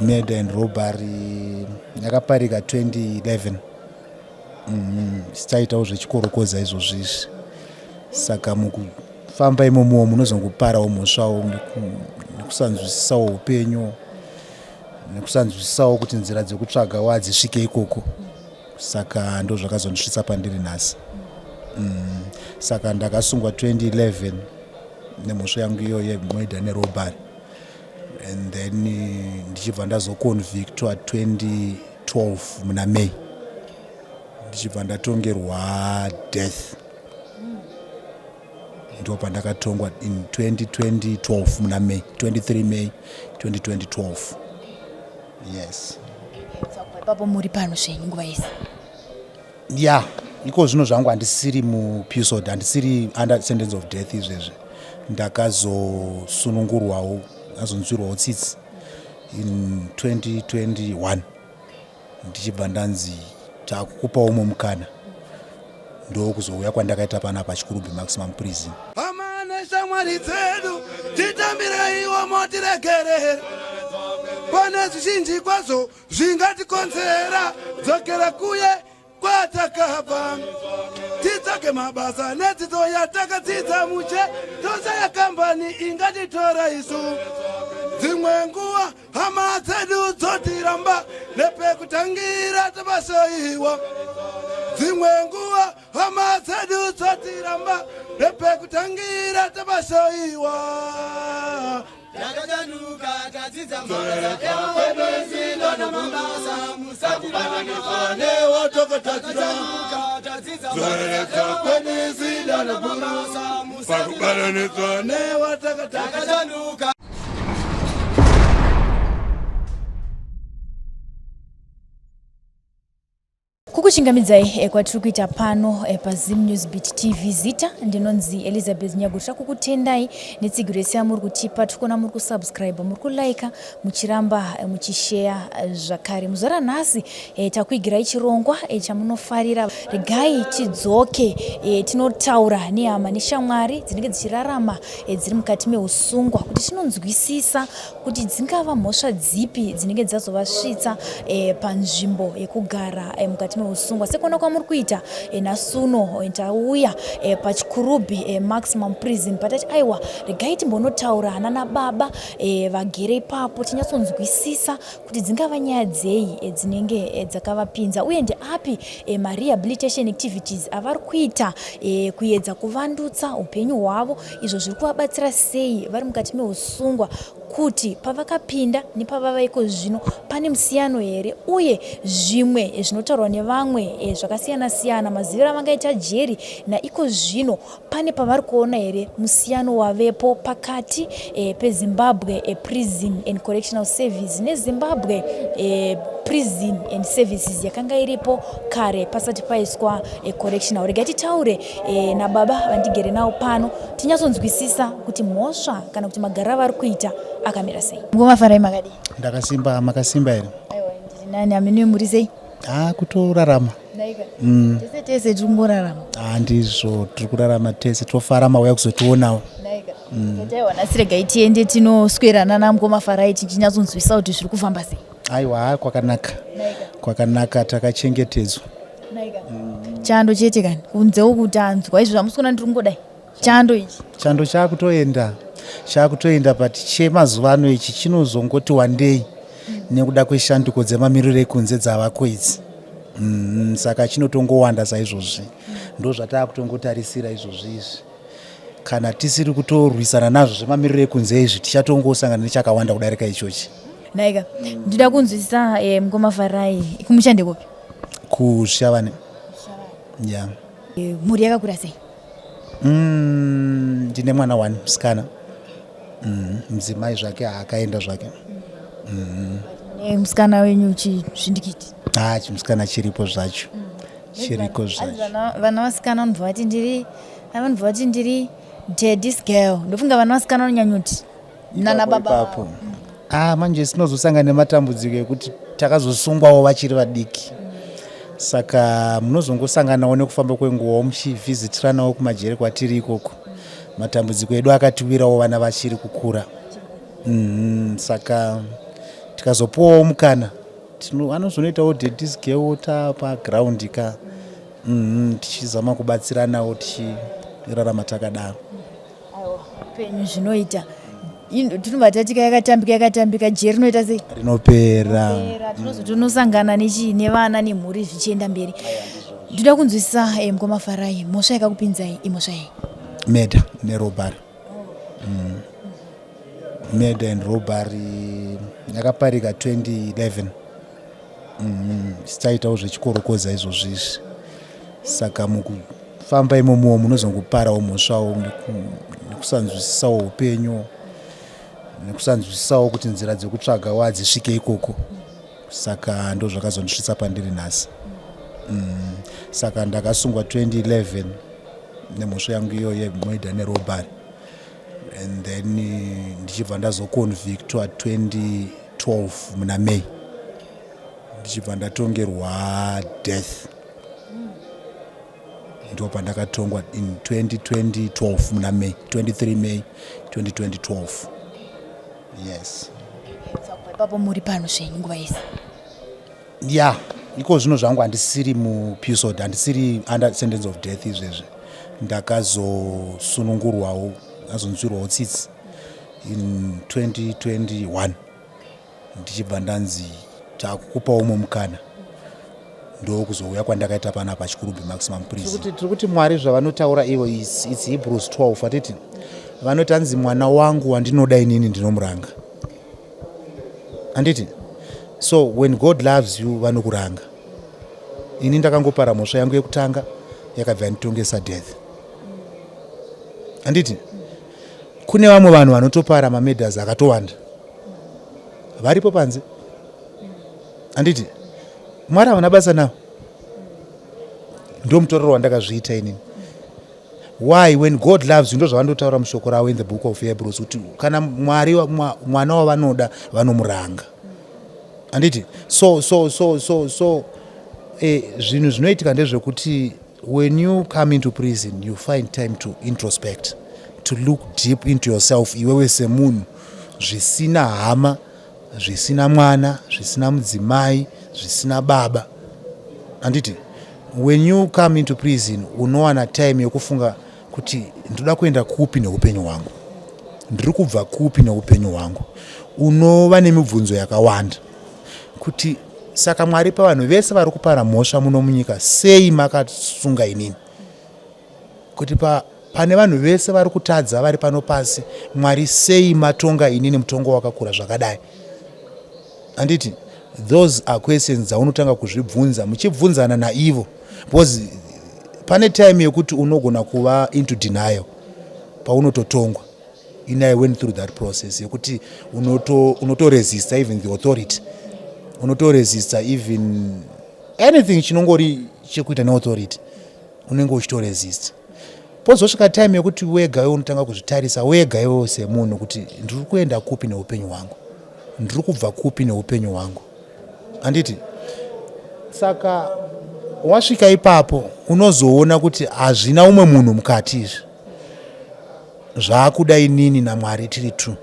Murder and robbery yakaparika 2011. Tichaitawo zvechikorokoza izvozvo izvi. Saka mukufamba imomowo munozongoparawo mhosvawo nekusanzwisisawo upenyu, nekusanzwisisawo kuti nzira dzekutsvagawo hadzisvike ikoko. Saka ndozvakazondisvitsa pandiri nhasi. Saka ndakasungwa 2011 nemhosva yangu iyoyo yemurder nerobbery, and then ndichibva ndazoconvictwa 2012 muna May, ndichibva ndatongerwa death. Ndo pandakatongwa in 2012 muna May, 23 May 2012, yes. Saka ipapo muri pano zvenyu nguva yese? Ya, iko zvino zvangu handisiri mupisod, handisiri under sentence of death izvezvi. Ndakazosunungurwawo, azonzwirwawo tsitsi in 2021, ndichibva ndanzi takukupawo umwe mukana. Ndokuzouya kwandakaita panapa Chikurubi Maximum Prison. Hama neshamwari dzedu, titambireiwo, motiregerera. Pane zvizhinji kwazvo zvingatikonzera dzokera kuye kwatakabva, titsvage mabasa nedzidzo yatakadzidza muche, tosaya kambani ingatitora isu. Dzimwe nguva hama dzedu dzotiramba, nepekutangira tabasaiwa. Dzimwe nguva hama dzedu dzotiramba, nepekutangira tabasaiwa. Takachanuka, tadzidza mabasa, musatibatanidza newatakachanuka. Tadzidza pakubatanidzwa newatakachanuka. Kukuchingamidzai kwatiri kuita pano paZim News Beat TV. Zita ndinonzi Elizabeth Nyagusha. Kukutendai netsigiro yese yamuri kutipa. Tiri kuona muri kusubscribe, muri kulaika, muchiramba muchisheya zvakare. Muzuva ranhasi takuigirai chirongwa chamunofarira. Regai tidzoke tinotaura nehama neshamwari dzinenge dzichirarama dziri mukati meusungwa, kuti tinonzwisisa kuti dzingava mhosva dzipi dzinenge dzazovasvitsa panzvimbo yekugara mukati meusungwa. Sekuona kwamuri kuita, nhasi uno tauya paChikurubi Maximum Prison, patati aiwa, regai timbonotaura nana baba vagere ipapo, tinyatsonzwisisa kuti dzingava nyaya dzei dzinenge dzakavapinza, uye ndeapi marehabilitation activities avari kuita kuedza kuvandutsa upenyu hwavo, izvo zviri kuvabatsira sei vari mukati meusungwa, kuti pavakapinda nepavava iko zvino pane musiyano here, uye zvimwe zvinotaurwa nevamwe zvakasiyana siyana, maziviro avangaita jeri naiko zvino, pane pavari kuona here musiyano wavepo pakati peZimbabwe Prison and Correctional Service neZimbabwe Prison and Services yakanga iripo kare pasati paiswa correctional. Regai titaure nababa vandigere navo pano, tinyatsonzwisisa kuti mhosva kana kuti magariro avari kuita akamira sei. Ngoma Farai, makadii? Ndakasimba, makasimba here? Aiwa, ndiri nani. Amene, muri sei? Ha, kutorarama. Tese tese tiri kungorarama. Ha, ndizvo, tiri kurarama tese. Tofara mauya kuzotionawo. Aiwa, nhasi regai tiende tinoswerana namukoma Farai, tichinyatsonzwisisa kuti zviri kufamba sei. Aiwa, ha, kwakanaka, kwakanaka, takachengetedzwa. Chando chete kani, kunze uku tanzwa izvo zvamusi kuona. Ndiri kungodai chando ichi. Chando chaakutoenda, chaakutoenda, but chemazuva ano ichi chinozongoti wandei nekuda kweshanduko dzemamiriro ekunze dzavako idzi. Saka chinotongowanda saizvozvi. Ndo zvataakutongotarisira izvozvi izvi. Kana tisiri kutorwisana nazvo zvemamiriro ekunze izvi, tichatongosangana nechakawanda kudarika ichochi. Naika, ndinoda kunzwisisa, mukoma Farai, kumusha ndekupi? KuShavane, ya. Mhuri yakakura sei? Ndine mwana one, musikana. Mudzimai zvake haakaenda zvake. Musikana wenyu chizvindikiti? Ha, chimusikana chiripo zvacho, chiriko zvacho. Vana vasikana vanobva vati ndiri, vanobva vati ndiri daddy's girl. Ndofunga vana vasikana vanonyanyoti nana baba. Ipapo, ah, manje sinozosangana nematambudziko ekuti takazosungwawo vachiri vadiki, saka munozongosanganawo nekufamba kwenguvawo muchivhizitiranawo kumajeri kwatiri ikoko. Matambudziko edu akatiwirawo vana vachiri kukura. Saka Tikazopuwawo mukana, anozonoitawo daddy's girl tapagraundi ka, tichizama kubatsiranawo, tichirarama takadaro. Aiwa, upenyu zvinoita. Tinobva tatika yakatambika, yakatambika, jeri rinoita sei? Rinopera. Pera, tinozotonosangana nechi nevana nemhuri zvichienda mberi. Ndoda kunzwisisa, mukoma Farai, mhosva yakakupinzai imhosva yei? Murder nerobbery. Murder and robbery yakaparika 2011, tichaitawo zvechikorokoza izvozvo izvi. Saka mukufamba imomowo munozongoparawo mhosvawo nekusanzwisisawo upenyu, nekusanzwisisawo kuti nzira dzekutsvagawo hadzisvike ikoko. Saka ndo zvakazondisvitsa pandiri nhasi. Saka ndakasungwa 2011 nemhosva yangu iyoyo yemurder nerobbery, and then ndichibva ndazoconvictwa 2012 muna May, ndichibva ndatongerwa death. Ndo pandakatongwa in 2012 muna May, 23 May 2012, yes. Saka kubva ipapo muri pano zvenyu nguva yese? Ya, iko zvino zvangu handisiri mupisod, handisiri under sentence of death izvezvi. Ndakazosunungurwawo, azonzwirwawo tsitsi in 2021, ndichibva ndanzi takukupawo umwe mukana. Ndokuzouya kwandakaita panapa Chikurubhi Maximum Prison. Tiri kuti Mwari zvavanotaura ivo, it's Hebrews 12, atiti vanoti hanzi, "Mwana wangu wandinoda inini ndinomuranga," handiti? So when God loves you, vanokuranga. Ini ndakangopara mhosva yangu yekutanga, yakabva yanditongesa death, handiti? Kune vamwe vanhu vanotopara mamurders akatowanda, varipo panze, handiti? Mwari havana basa navo. Ndo mutorero wandakazviita inini. Why? When God loves you, ndo zvavandotaura mushoko ravo in the Book of Hebrews, kuti kana Mwari mwana wavanoda vanomuranga, handiti? So zvinhu zvinoitika ndezvekuti when you come into prison, you find time to introspect, to look deep into yourself iwewe semunhu, zvisina hama, zvisina mwana, zvisina mudzimai, zvisina baba, handiti? When you come into prison, unowana time yekufunga kuti ndoda kuenda kupi neupenyu hwangu, ndiri kubva kupi neupenyu hwangu. Unova nemibvunzo yakawanda kuti saka Mwari, pavanhu vese vari kupara mhosva muno munyika, sei makasunga inini? Kuti pane vanhu vese vari kutadza vari pano pasi, Mwari, sei matonga inini mutongo wakakura zvakadai, handiti? Those are questions dzaunotanga kuzvibvunza muchibvunzana naivo, because pane time yekuti unogona kuva into denial paunototongwa. In I went through that process yekuti unotoresista even the authority, unotoresista even anything chinongori chekuita neauthority, unenge uchitoresista. Pozosvika time yekuti wega iwe unotanga kuzvitarisa wega iwewo semunhu kuti ndiri kuenda kupi neupenyu hwangu, ndiri kubva kupi neupenyu hwangu, handiti? Saka wasvika ipapo, unozoona kuti hazvina umwe munhu mukati izvi, zvaakuda inini naMwari tiri two.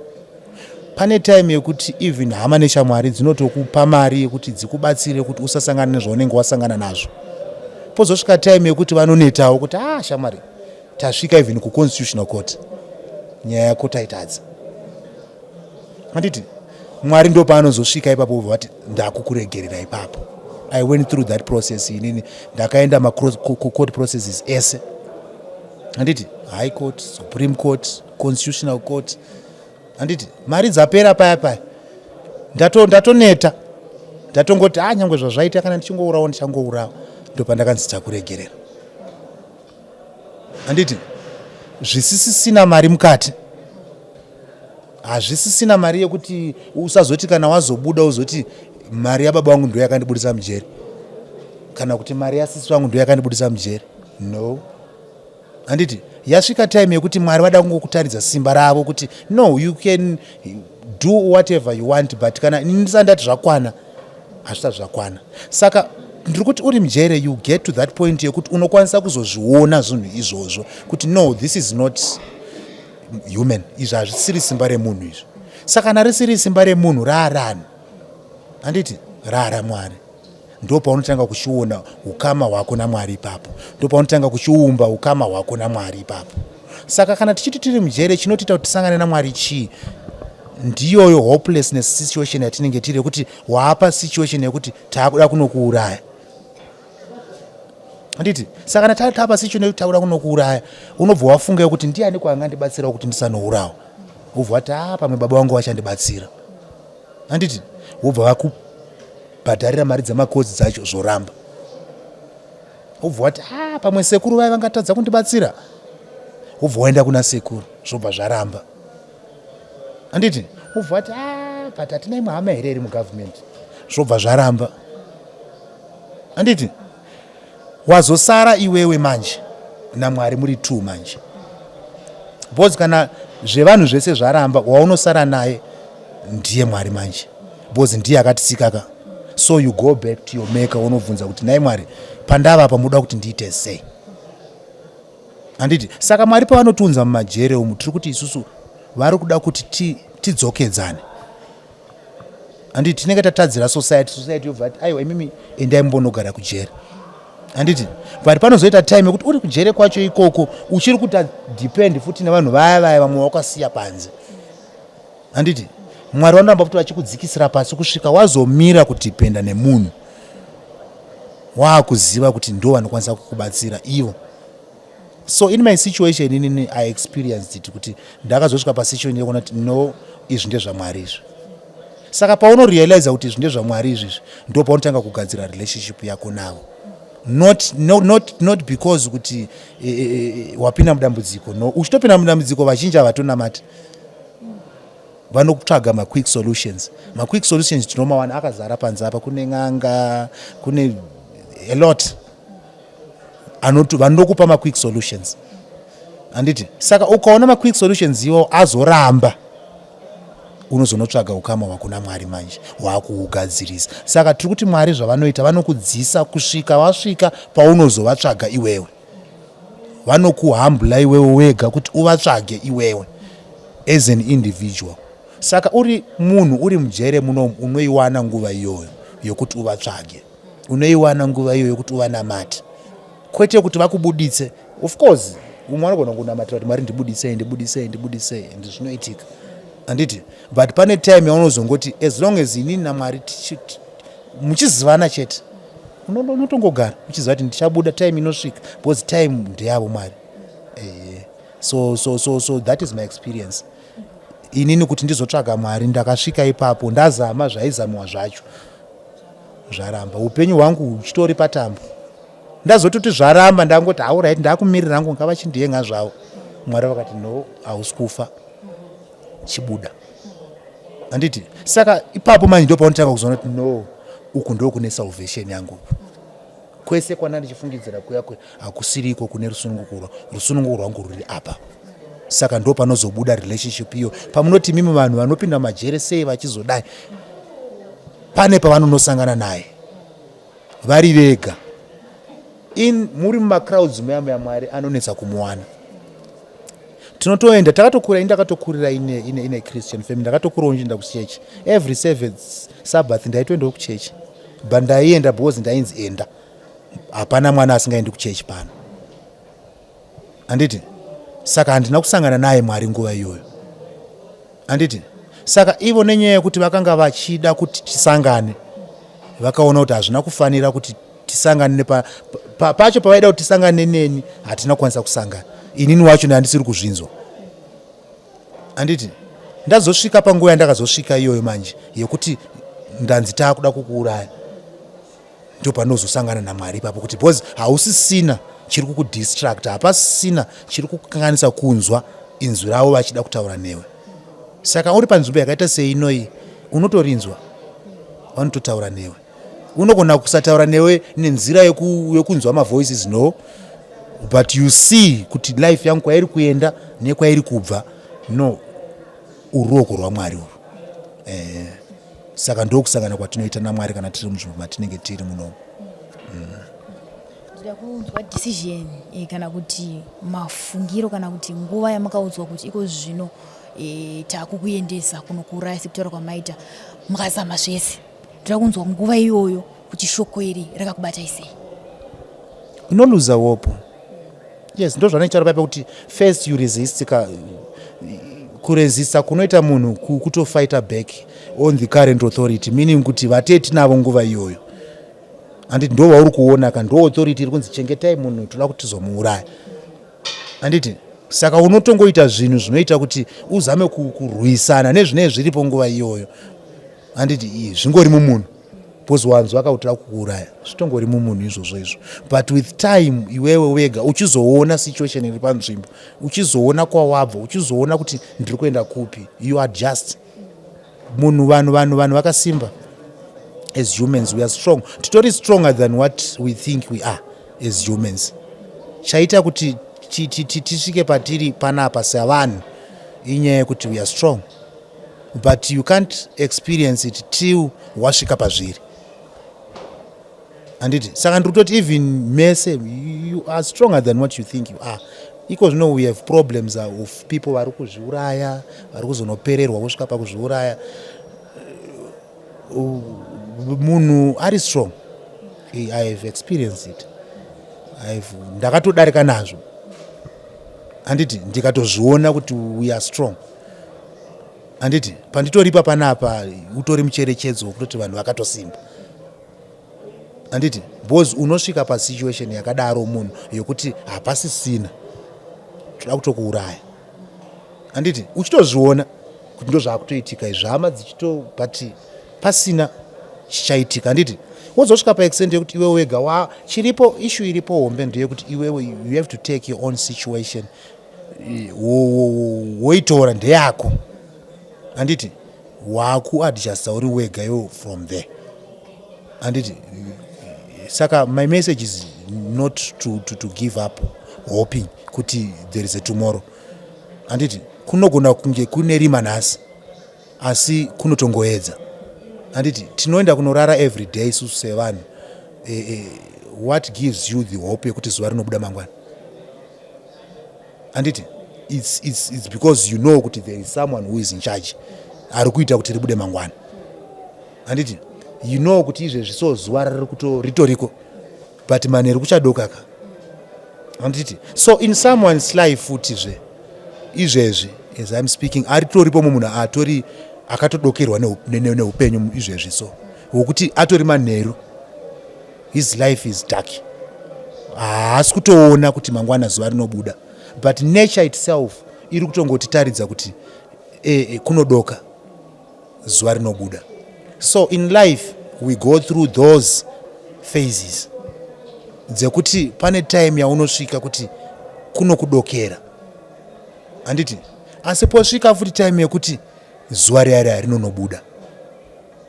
Pane time yekuti even hama neshamwari dzinotokupa mari yekuti dzikubatsire kuti usasangana nezvaunenge wasangana nazvo. Pozosvika time yekuti vanonetawo kuti, "Ah, shamwari, tasvika even kuConstitutional Court, nyaya yako taitadza," handiti? Mwari ndo paanozosvika ipapo, ubva vati, "Ndakukuregerera." Ipapo I went through that process inini. Ndakaenda macourt processes ese, handiti? High Court, Supreme Court, Constitutional Court, handiti? Mari dzapera paya paya, ndatoneta, ndatongoti, "A, nyange zvazvaita, kana ndichingourawo ndichangourawa." Ndo pandakanzi, "Takuregerera," handiti? Zvisisisina mari mukati, hazvisisina mari yekuti usazoti kana wazobuda uzoti, "Mari yababa vangu ndo yakandibudisa mujeri," kana kuti, "Mari yasisi vangu ndo yakandibudisa mujeri." No, handiti? Yasvika time yekuti Mwari vada kungokutaridza simba ravo kuti, "No, you can do whatever you want, but kana ini ndisati ndati zvakwana, hazvisati zvakwana." Saka ndiri kuti uri mujere, you get to that point yekuti unokwanisa kuzozviona zvinhu izvozvo kuti, "No, this is not human. Izvi hazvisiri simba remunhu izvi." Saka kana risiri simba remunhu, raarani? Handiti rara Mwari, ndo paunotanga kuchiona ukama hwako naMwari ipapo, ndo paunotanga kuchiumba ukama hwako naMwari ipapo. Saka kana tichiti tiri mujere, chinotiita kuti tisangane naMwari chii? Ndiyoyo hopelessness situation yatinenge tiri, yekuti waapa situation yekuti taakuda kunokuuraya, handiti? Saka kana tapa situation yekuti takuda kunokuuraya, unobva wafunga yekuti ndiani kwaangandibatsirawo kuti ndisanourawa? Wobva wati, a pamwe baba vangu vachandibatsira, handiti? Wobva vakubhadharira mari dzemakodzi dzacho, zvoramba. Wobva wati, a pamwe sekuru vaya vangatadza kundibatsira. Wobva waenda kuna sekuru, zvobva zvaramba, handiti? Wobva wati, a but hatina imwe hama here iri mugovernment? Zvobva zvaramba, handiti? Wazosara iwewe manje naMwari, muri two manje, because kana zvevanhu zvese zvaramba, waunosara naye ndiye Mwari manje, because ndiye akatisikaka. So you go back to your maker, unobvunza kuti, "Nai Mwari, pandava apa muda kuti ndiite sei?" Handiti? Saka Mwari pavanotiunza mumajere umu, tiri kuti isusu vari kuda kuti tidzokedzane, handiti? Tinenge tatadzira society, society yobva ati, "Aiwa, imimi endai mumbonogara kujere," handiti? But panozoita time yekuti uri kujere kwacho ikoko, uchiri kuta depend futi nevanhu vaya vaya vamwe wakasiya panze, handiti? Mwari vanoramba futi vachikudzikisira pasi kusvika wazomira kudependa nemunhu, waakuziva kuti ndo vanokwanisa kukubatsira ivo. So in my situation inini, I experienced it kuti ndakazosvika pasituation yekuona kuti, no, izvi ndezvaMwari izvi. Saka paunorealiza kuti izvi ndezvaMwari izvizvi, ndo paunotanga kugadzira relationship yako navo, not, no, not, not because kuti wapinda mudambudziko. No, uchitopinda mudambudziko, vazhinji havatonamati, vanokutsvaga maquick solutions. Maquick solutions tinomawana akazara panze apa, kune n'anga, kune a lot vanokupa maquick solutions, handiti? Saka ukaona maquick solutions iwo azoramba, unozonotsvaga ukama hwakuna Mwari manje, hwakuugadzirisa. Saka tiri kuti Mwari zvavanoita, vanokudzisa kusvika wasvika paunozovatsvaga iwewe. Vanokuhambula iwewe wega kuti uvatsvage iwewe as an individual. Saka uri munhu uri mujere munomu, unoiwana nguva iyoyo yokuti uvatsvage, unoiwana nguva iyoyo yokuti uvanamate, kwete kuti vakubuditse. Of course umwe anogona kunamatira kuti, "Mwari, ndibuditsei, ndibuditsei, ndibuditsei," and zvinoitika, handiti? But pane time yaunozongoti, as long as inini naMwari muchizivana chete, unotongogara uchiziva kuti ndichabuda, time inosvika, because time ndeyavo Mwari. So that is my experience inini kuti ndizotsvaga Mwari. Ndakasvika ipapo ndazama zvaizamiwa zvacho, zvaramba, upenyu hwangu huchitori patambo. Ndazototi zvaramba, ndangoti, "Alright, ndakumirira hangu, ngavachindiyenga zvavo." Mwari vakati, "No, hausi kufa, chibuda," handiti? Saka ipapo manje ndo paunotanga kuzoona kuti, no, uku ndo kune salvation yangu. Kwese kwana ndichifungidzira kuya hakusiriko kune rusununguko. Rusununguko rwangu ruri apa. Saka ndo panozobuda relationship iyo pamunoti mimi vanhu vanopinda majere sei vachizodai, pane pavanonosangana naye vari vega. In muri mumacrowds muya muya, Mwari anonetsa kumuwana. Tinotoenda, takatokura, ini ndakatokurira ine Christian family. Ndakatokurawo ndichienda kuchechi every seventh Sabbath, ndaitoendawo kuchechi, but ndaienda because ndainzi enda, hapana mwana asingaendi kuchechi pano, handiti? Saka handina kusangana naye Mwari nguva iyoyo, handiti? Saka ivo nenyaya yekuti vakanga vachida kuti tisangane, vakaona kuti hazvina kufanira kuti tisangane pacho pavaida kuti tisangane neni, hatina kukwanisa kusangana. Inini wacho ndandisiri kuzvinzwa, handiti? Ndazosvika panguva yandakazosvika iyoyo manje yekuti ndanzi taakuda kukuuraya, ndo panozosangana naMwari ipapo, kuti because hausisina chiri kukudistracta, hapasisina chiri kukukanganisa kunzwa inzwi ravo vachida kutaura newe. Saka uri panzvimbo yakaita seinoi, unotorinzwa vanototaura newe. Unogona kusataura newe nenzira yekunzwa mavoices, no, but you see kuti life yangu kwairi kuenda nekwairi kubva, no, uruoko rwaMwari urwu. Saka ndokusangana kwatinoita naMwari kana tiri munzvimbo matinenge tiri munomu. Ndoda kunzwa decision kana kuti mafungiro kana kuti nguva yamakaudzwa kuti iko zvino, taakukuendesa kunokuuraya, sekutaura kwamaita, mukazama zvese. Toda kunzwa nguva iyoyo kuti shoko iri rakakubatai sei. Unoluza hope. Yes, ndo zvanoitaura paipa kuti first you resist ka. Kuresista kunoita munhu kutofighta back on the current authority, meaning kuti vateti navo nguva iyoyo, handiti? Ndo vauri kuona ka, ndo authority iri kunzi chengetai munhu, toda kuti tizomuuraya, handiti? Saka unotongoita zvinhu zvinoita kuti uzame kurwisana nezvinenge zviripo nguva iyoyo, handiti? Zvingori mumunhu because wanzwa akautira kukuuraya, zvitongori mumunhu izvozvo izvo. But with time iwewe wega uchizoona situation iri panzvimbo, uchizoona kwawabva, uchizoona kuti ndiri kuenda kupi, you adjust. Munhu, vanhu vakasimba. As humans we are strong, titori stronger than what we think we are as humans. Chaita kuti tisvike patiri panapa sevanhu inyaya yekuti we are strong, but you can't experience it till wasvika pazviri, handiti? Saka ndiri kutoti even mese, you are stronger than what you think you are. Iko zvino we have problems of people vari kuzviuraya, vari kuzonopererwa kusvika pakuzviuraya. Munhu ari strong. I have experienced it. Ndakatodarika nazvo, handiti? Ndikatozviona kuti we are strong, handiti? Panditoripa panapa utori mucherechedzo wekutoti vanhu vakatosimba, handiti? Because unosvika pasituation yakadaro munhu yokuti hapasisina, toda kutokuuraya, handiti? Uchitozviona kuti ndo zvaakutoitika izvi, hama dzichito, but pasina chichaitika, handiti? Wozosvika paextent yekuti iwe wega wa chiripo, issue iripo hombe ndeyekuti iwewe you have to take your own situation, woitora ndeyako, handiti? Wakuadjusta uri wega iwe from there, handiti? Saka my message is not to give up hoping kuti there is a tomorrow, handiti? Kunogona kunge kune rima nhasi, asi kunotongoedza, handiti? Tinoenda kunorara every day isusu sevanhu. What gives you the hope yekuti zuva rinobuda mangwana, handiti? It's because you know kuti there is someone who is in charge ari kuita kuti ribude mangwana, handiti? You know kuti izvezvi so zuva riri kuto ritoriko, but manheru kuchadoka ka, handiti? So in someone's life futizve izvezvi as I'm speaking, aritoripo munhu atori akatodokerwa neupenyu izvezvi, so wokuti atori manheru, his life is dark, haasi kutoona kuti mangwana zuva rinobuda. But nature itself iri kutongotitaridza kuti kunodoka, zuva rinobuda. So in life we go through those phases dzekuti pane time yaunosvika kuti kunokudokera, handiti? Asi posvika futi time yekuti zuva riya riya rinonobuda,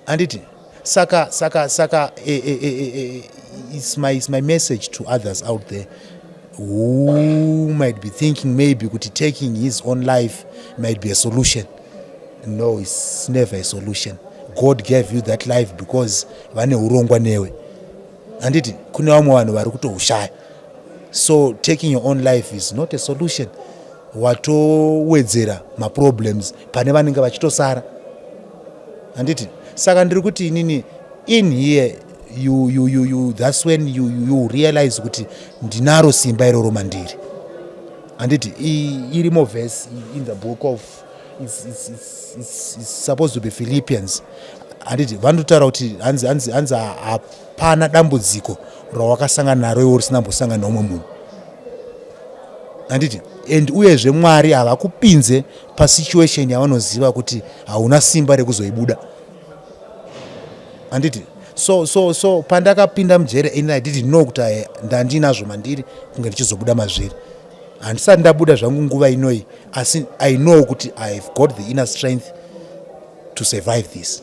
handiti? Saka it's my message to others out there who might be thinking maybe kuti taking his own life might be a solution. No, it's never a solution. God gave you that life because vane urongwa newe, handiti? Kune vamwe vanhu vari kutohushaya. So taking your own life is not a solution. Watowedzera maproblems pane vanenge vachitosara, handiti? Saka ndiri kuti inini in here you, that's when you realize kuti ndinaro simba iroro mandiri, handiti? Irimo verse in the book of it's supposed to be Philippians, handiti? Vanotaura kuti hanzi hapana dambudziko rawakasangana naro iwo risina mbosangana neumwe munhu, handiti? And uyezve Mwari havakupinze pasituation yavanoziva kuti hauna simba rekuzoibuda, handiti? So pandakapinda mujere ini, I didn't know kuti ndandinazvo mandiri kunge ndichizobuda mazviri. Handisati ndabuda zvangu nguva inoi, asi I know kuti I have got the inner strength to survive this,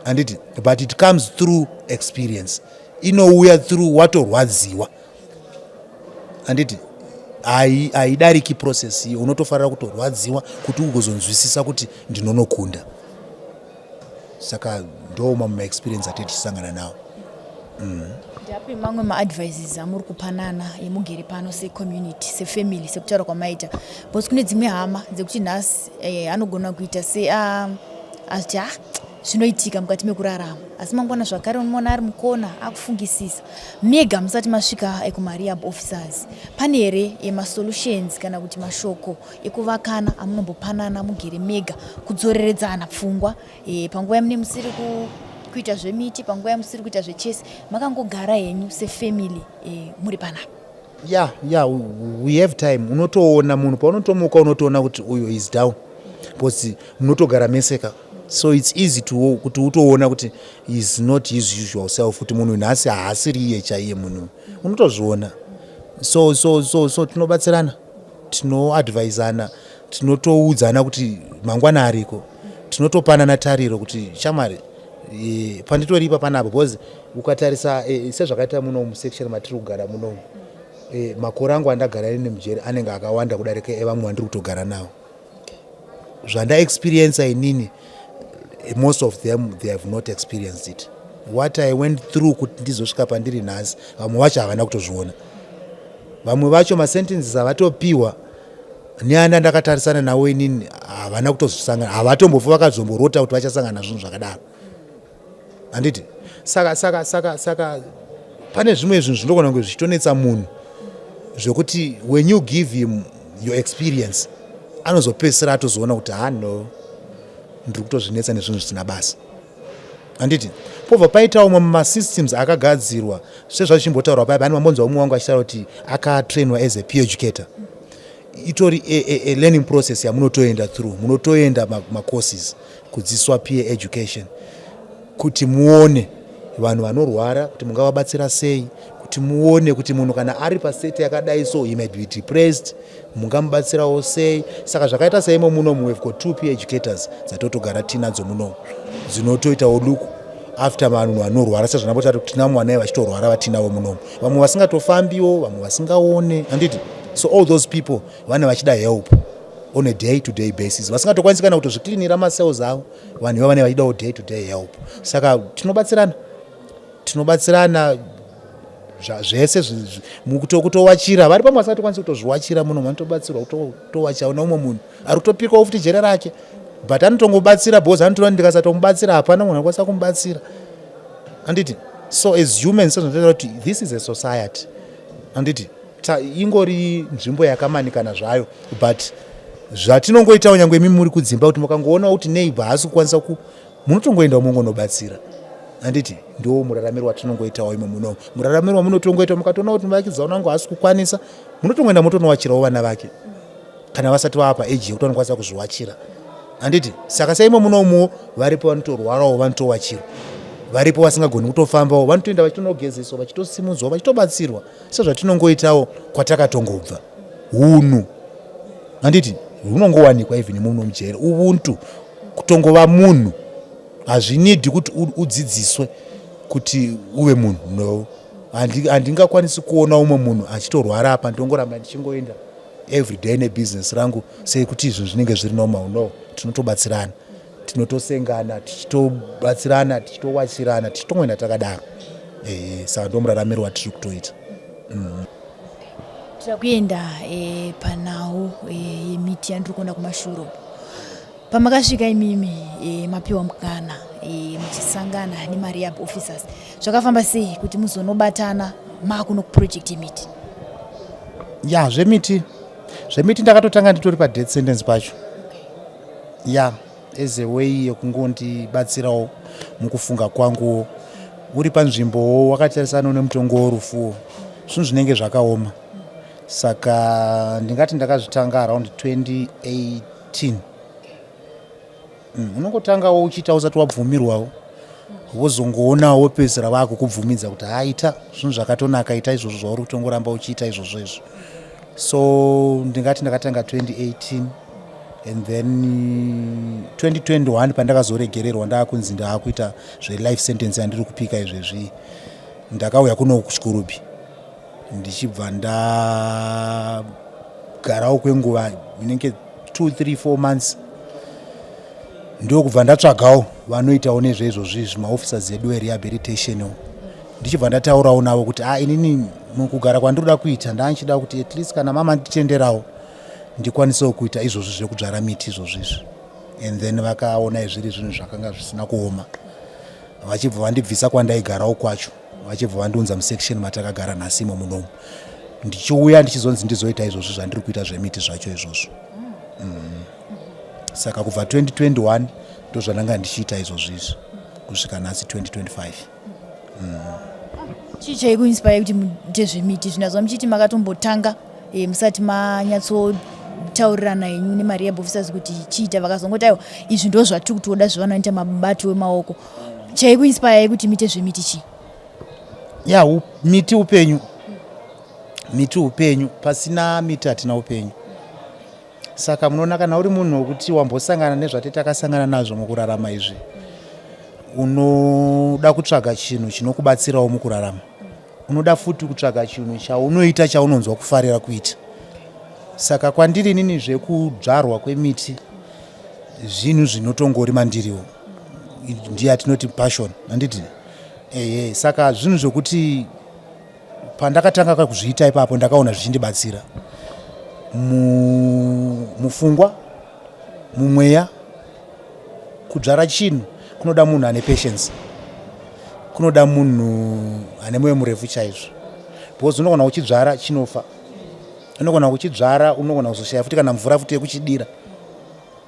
handiti? But it comes through experience, inouya through watorwadziwa, handiti? Haidariki process iyo. Unotofanira kutorwadziwa kuti ugozonzwisisa kuti ndinonokunda. Saka ndo mamwe maexperience atee tichisangana nawo. Ndapi mamwe maadvices amuri kupanana emugere pano secommunity, sefamily, sekutaura kwamaita? Because kune dzimwe hama dzekuti nhasi anogona kuita se aziti ah. Zvinoitika mukati mekurarama, asi mangwana zvakare unomuona ari mukona akufungisisa. Mega musati masvika kumarehab officers, pane here masolutions kana kuti mashoko ekuvakana amunombopanana mugere mega kudzoreredzana pfungwa e, panguva yamune musiri ku kuita zvemiti, panguva yamusiri kuita zvechesi, makangogara henyu sefamily e, muri panapa? Yeah, we have time. Unotoona munhu paunotomuka, unotoona kuti uyu is down, because munotogara meseka, so it's easy to kuti utoona kuti is not his usual self, kuti munhu nhasi haasiri iye chaiye munhu, unotozviona. So tinobatsirana, tinoadvisana, tinotoudzana kuti mangwana ariko, tinotopanana tariro kuti shamwari, panditoripa panapa, because ukatarisa sezvakaita muno musection matiri kugara munomu, makore angu andagara ine mujeri anenge akawanda kudarika evamwe vandiri kutogara navo. Zvandaexperienca inini, most of them, they have not experienced it. What I went through kuti ndizosvika pandiri nhasi, vamwe vacho havana kutozviona. Vamwe vacho masentences avatopiwa neana ndakatarisana navo inini havana kutozosangana, havatombofi vakazomborota kuti vachasangana zvinhu zvakadaro, handiti? Saka pane zvimwe zvinhu zvinogona kunge zvichitonetsa munhu, zvekuti when you give him your experience, anozopedzisira atozoona kuti, ha, no, ndiri kutozvinetsa nezvinhu zvisina basa, handiti? Pobva paitawo mamwe masystems akagadzirwa, sezvazvichimbotaurwa paya pane mambonzwa umwe wangu achitaura kuti akatrainwa as a peer educator. Itori a learning process yamunotoenda through, munotoenda macourses kudzidziswa peer education, kuti muone vanhu vanorwara kuti mungavabatsira sei, kuti muone kuti munhu kana ari pastate yakadai, so he might be depressed, mungamubatsirawo sei. Saka zvakaita seimo munomu, we've got two peer educators dzatotogara tinadzo munomu, dzinotoitawo look after vanhu vanorwara, sezvandambotati kuti tina mwana vachitorwara vatinavo munomu, vamwe vasingatofambiwo, vamwe vasingaone, handiti? So all those people vane vachida help on a day to day basis, vasingatokwanisi kana kutozviklinira macells avo. Vanhu iva vane vachidawo day to day help. Saka tinobatsirana, tinobatsirana zvese, kutowachira vari pamwe vasingatokwanisi kutozviwachira muno, vanotobatsirwa kutowachira. Neumwe munhu ari kutopikawo futi jere rake, but anotongobatsira because anotoona ndikasatomubatsira hapana munhu anokwanisa kumubatsira, handiti? So as humans, sezvinotaura kuti this is a society, handiti? Ingori nzvimbo yakamanikana zvayo, but zvatinongoitawo, nyange imi muri kudzimba, kuti mukangoonawo kuti neighbor haasi kukwanisa ku, munotongoendawo mongonobatsira, handiti? Ndo muraramiro watinongoitawo imo munomu, muraramiro wamunotongoita. Mukatoona kuti muvakidzani wangu haasi kukwanisa, munotongoenda motonowachirawo vana vake kana vasati vava paage yekuti vanokwanisa kuzviwachira, handiti? Saka seimo munomuwo, varipo vanotorwarawo, vanotowachirwa, varipo vasingagoni kutofambawo, vanotoenda vachitonogezeswa, vachitosimudzwa, vachitobatsirwa, sezvatinongoitawo kwatakatongobva. Hunhu, handiti, hunongowanikwa even muno mujeri. Ubuntu, kutongova munhu, hazvinidi kuti udzidziswe kuti uve munhu. No, handingakwanisi kuona umwe munhu achitorwara apa ndongoramba ndichingoenda everyday nebusiness rangu sekuti izvo zvinenge zviri normal. No, tinotobatsirana, tinotosengana, tichitobatsirana, tichitowachirana, tichitongoenda takadaro. Saka ndo muraramiro watiri kutoita. Tira kuenda panhau yemiti yandiri kuona kumashure uko. Pamakasvika imimi, mapiwa mukana, muchisangana nemarehab officers, zvakafamba sei kuti muzonobatana makuno kuproject yemiti? Ya, zvemiti ndakatotanga nditori padeath sentence pacho, ya, as a way yekungondibatsirawo mukufunga kwanguwo. Uri panzvimbowo wakatarisana nemutongo worufuwo, zvinhu zvinenge zvakaoma. Saka ndingati ndakazvitanga around 2018. Unongotangawo uchiita usati wabvumirwawo, wozongoonawo wopedzisira vaakukubvumidza kuti haita zvinhu zvakatonaka, ita izvozvo zvauri kutongoramba uchiita izvozvo izvo. So ndingati ndakatanga 2018, and then 2021 pandakazoregererwa, ndaakunzi ndaakuita zvelife sentence yandiri kupika izvezvi, ndakauya kuno kuChikurubi, ndichibva ndagarawo kwenguva inenge 2, 3, 4 months, ndokubva ndatsvagawo vanoitawo nezveizvozvi izvi, maofficers edu erehabilitation, ndichibva ndataurawo navo kuti, a, inini mukugara kwandinoda kuita, ndanchida kuti at least kana mama nditenderawo ndikwanisewo kuita izvozvi zvekudzvara miti izvozvi izvi. And then vakaona zviri zvinhu zvakanga zvisina kuoma, vachibva vandibvisa kwandaigarawo kwacho, vachibva vandiunza musection matakagara nhasimo munomu, ndichiuya ndichizonzi ndizoita izvozvo zvandiri kuita zvemiti zvacho izvozvo. Saka kubva 2021 ndozvandanga ndichiita izvozvo izvi kusvika nhasi 2025. Chii chaikuinspire kuti muite zvemiti? Zvinazva muchiti makatombotanga musati manyatsotaurirana henyu nemarehab officers kuti chiita, vakazongoti aiwa, izvi ndo zvatiri kutoda zvavanoita mabato emaoko. Chaikuinspire kuti muite zvemiti chii? Ya, miti upenyu, miti upenyu. Pasina miti hatina upenyu. Saka munoona, kana uri munhu wekuti wambosangana nezvati takasangana nazvo mukurarama izvi, unoda kutsvaga chinhu chinokubatsirawo mukurarama. Unoda futi kutsvaga chinhu chaunoita chaunonzwa kufarira kuita. Saka kwandiri inini, zvekudzvarwa kwemiti zvinhu zvinotongori mandiriwo, ndiye atinoti passion, handiti? Ehe, saka zvinhu zvokuti pandakatanga kuzviita ipapo, ndakaona zvichindibatsira mupfungwa, mumweya. Kudzvara chinhu kunoda munhu ane patience, kunoda munhu ane mwoyo murefu chaizvo, because unogona kuchidzvara chinofa, unogona kuchidzvara, unogona kuzoshaya futi kana mvura futi yekuchidira,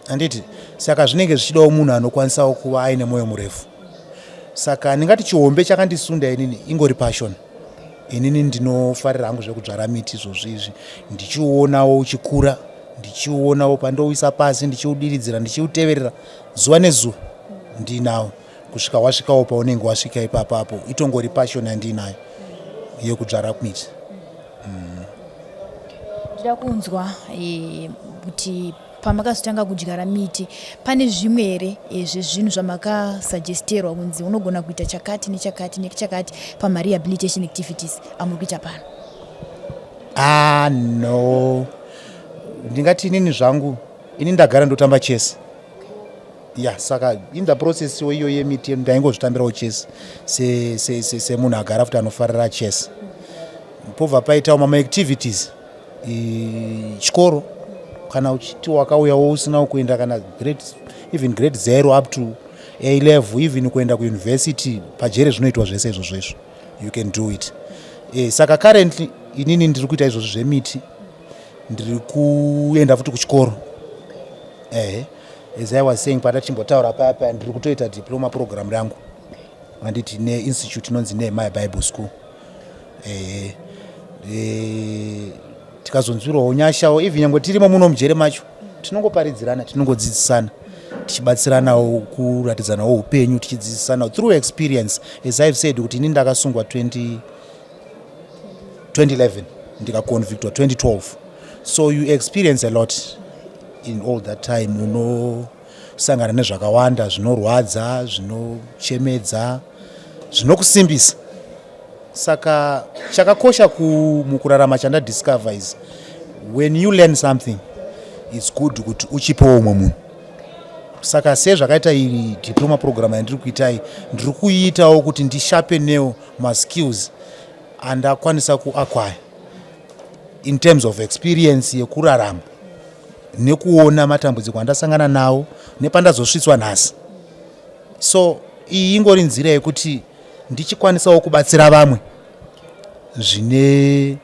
handiti? Saka zvinenge zvichidawo munhu anokwanisawo kuva aine mwoyo murefu. Saka ndingati chihombe chakandisunda inini ingori passion. Inini ndinofarira hangu zvekudzvara miti izvozvo izvi, ndichiuonawo uchikura, ndichiuonawo pandouisa pasi, ndichiudiridzira, ndichiuteverera zuva nezuva ndinawo kusvika wasvikawo paunenge wasvika ipapapo. Itongori passion yandinayo yekudzvara miti. Ndida kunzwa kuti pamakazotanga kudyara miti, pane zvimwe here zvezvinhu zvamakasuggesterwa kunzi unogona kuita chakati nechakati nechakati pamarehabilitation activities amuri kuita pano? Ah, no, ndingati inini zvangu, ini ndagara ndotamba chess. Ya, saka in the process iyo yemiti ndaingozvitambirawo chess semunhu se, se, se agara futi anofarira chess. Pobva paitawo mamwe activities, chikoro. Kana uchiti wakauyawo usina kuenda kana grade, even grade 0 up to A level, even kuenda kuuniversity pajere, zvinoitwa zvese izvozvo izvo, you can do it. Saka currently inini ndiri kuita izvozvo zvemiti, ndiri kuenda futi kuchikoro. Ehe, as I was saying patachimbotaura paya paya, ndiri kutoita diploma program rangu, handiti, neinstitute inonzi Nehemiah Bible School. Ehe, tikazonzwirawo nyashawo, even nyange tirimo muno mujere macho, tinongoparidzirana, tinongodzidzisana, tichibatsiranawo kuratidzanawo upenyu, tichidzidzisana through experience. As I've said kuti ini ndakasungwa 20 2011, ndikaconvictwa 2012, so you experience a lot in all that time. Unosangana nezvakawanda zvinorwadza, zvinochemedza, zvinokusimbisa. Saka chakakosha mukurarama chandadiscover is when you learn something, it's good kuti uchipewo umwe munhu. Saka sezvakaita iri diploma program yandiri kuitai, ndiri kuiitawo kuti ndisharpenewo maskills andakwanisa kuacquire in terms of experience yekurarama nekuona matambudziko andasangana nawo nepandazosvitswa nhasi. So iyi ingori nzira yekuti ndichikwanisawo kubatsira vamwe zvine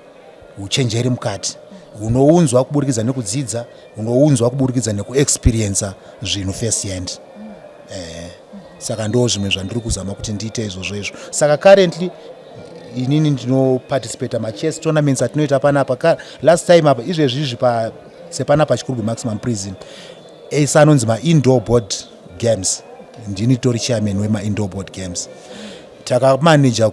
uchenjeri mukati hunounzwa kuburikidza nekudzidza, hunounzwa kuburikidza nekuexperienca zvinhu first hand. Saka ndo zvimwe zvandiri kuzama kuti ndiite izvozvo izvo. Saka currently inini ndinoparticipata machess tournaments atinoita panapa. Last time apa, izvezvi izvi, sepanapa Chikurubhi Maximum Prison, ese anonzi maindoor board games, ndini tori chairman wemaindoor board games. Takamaneja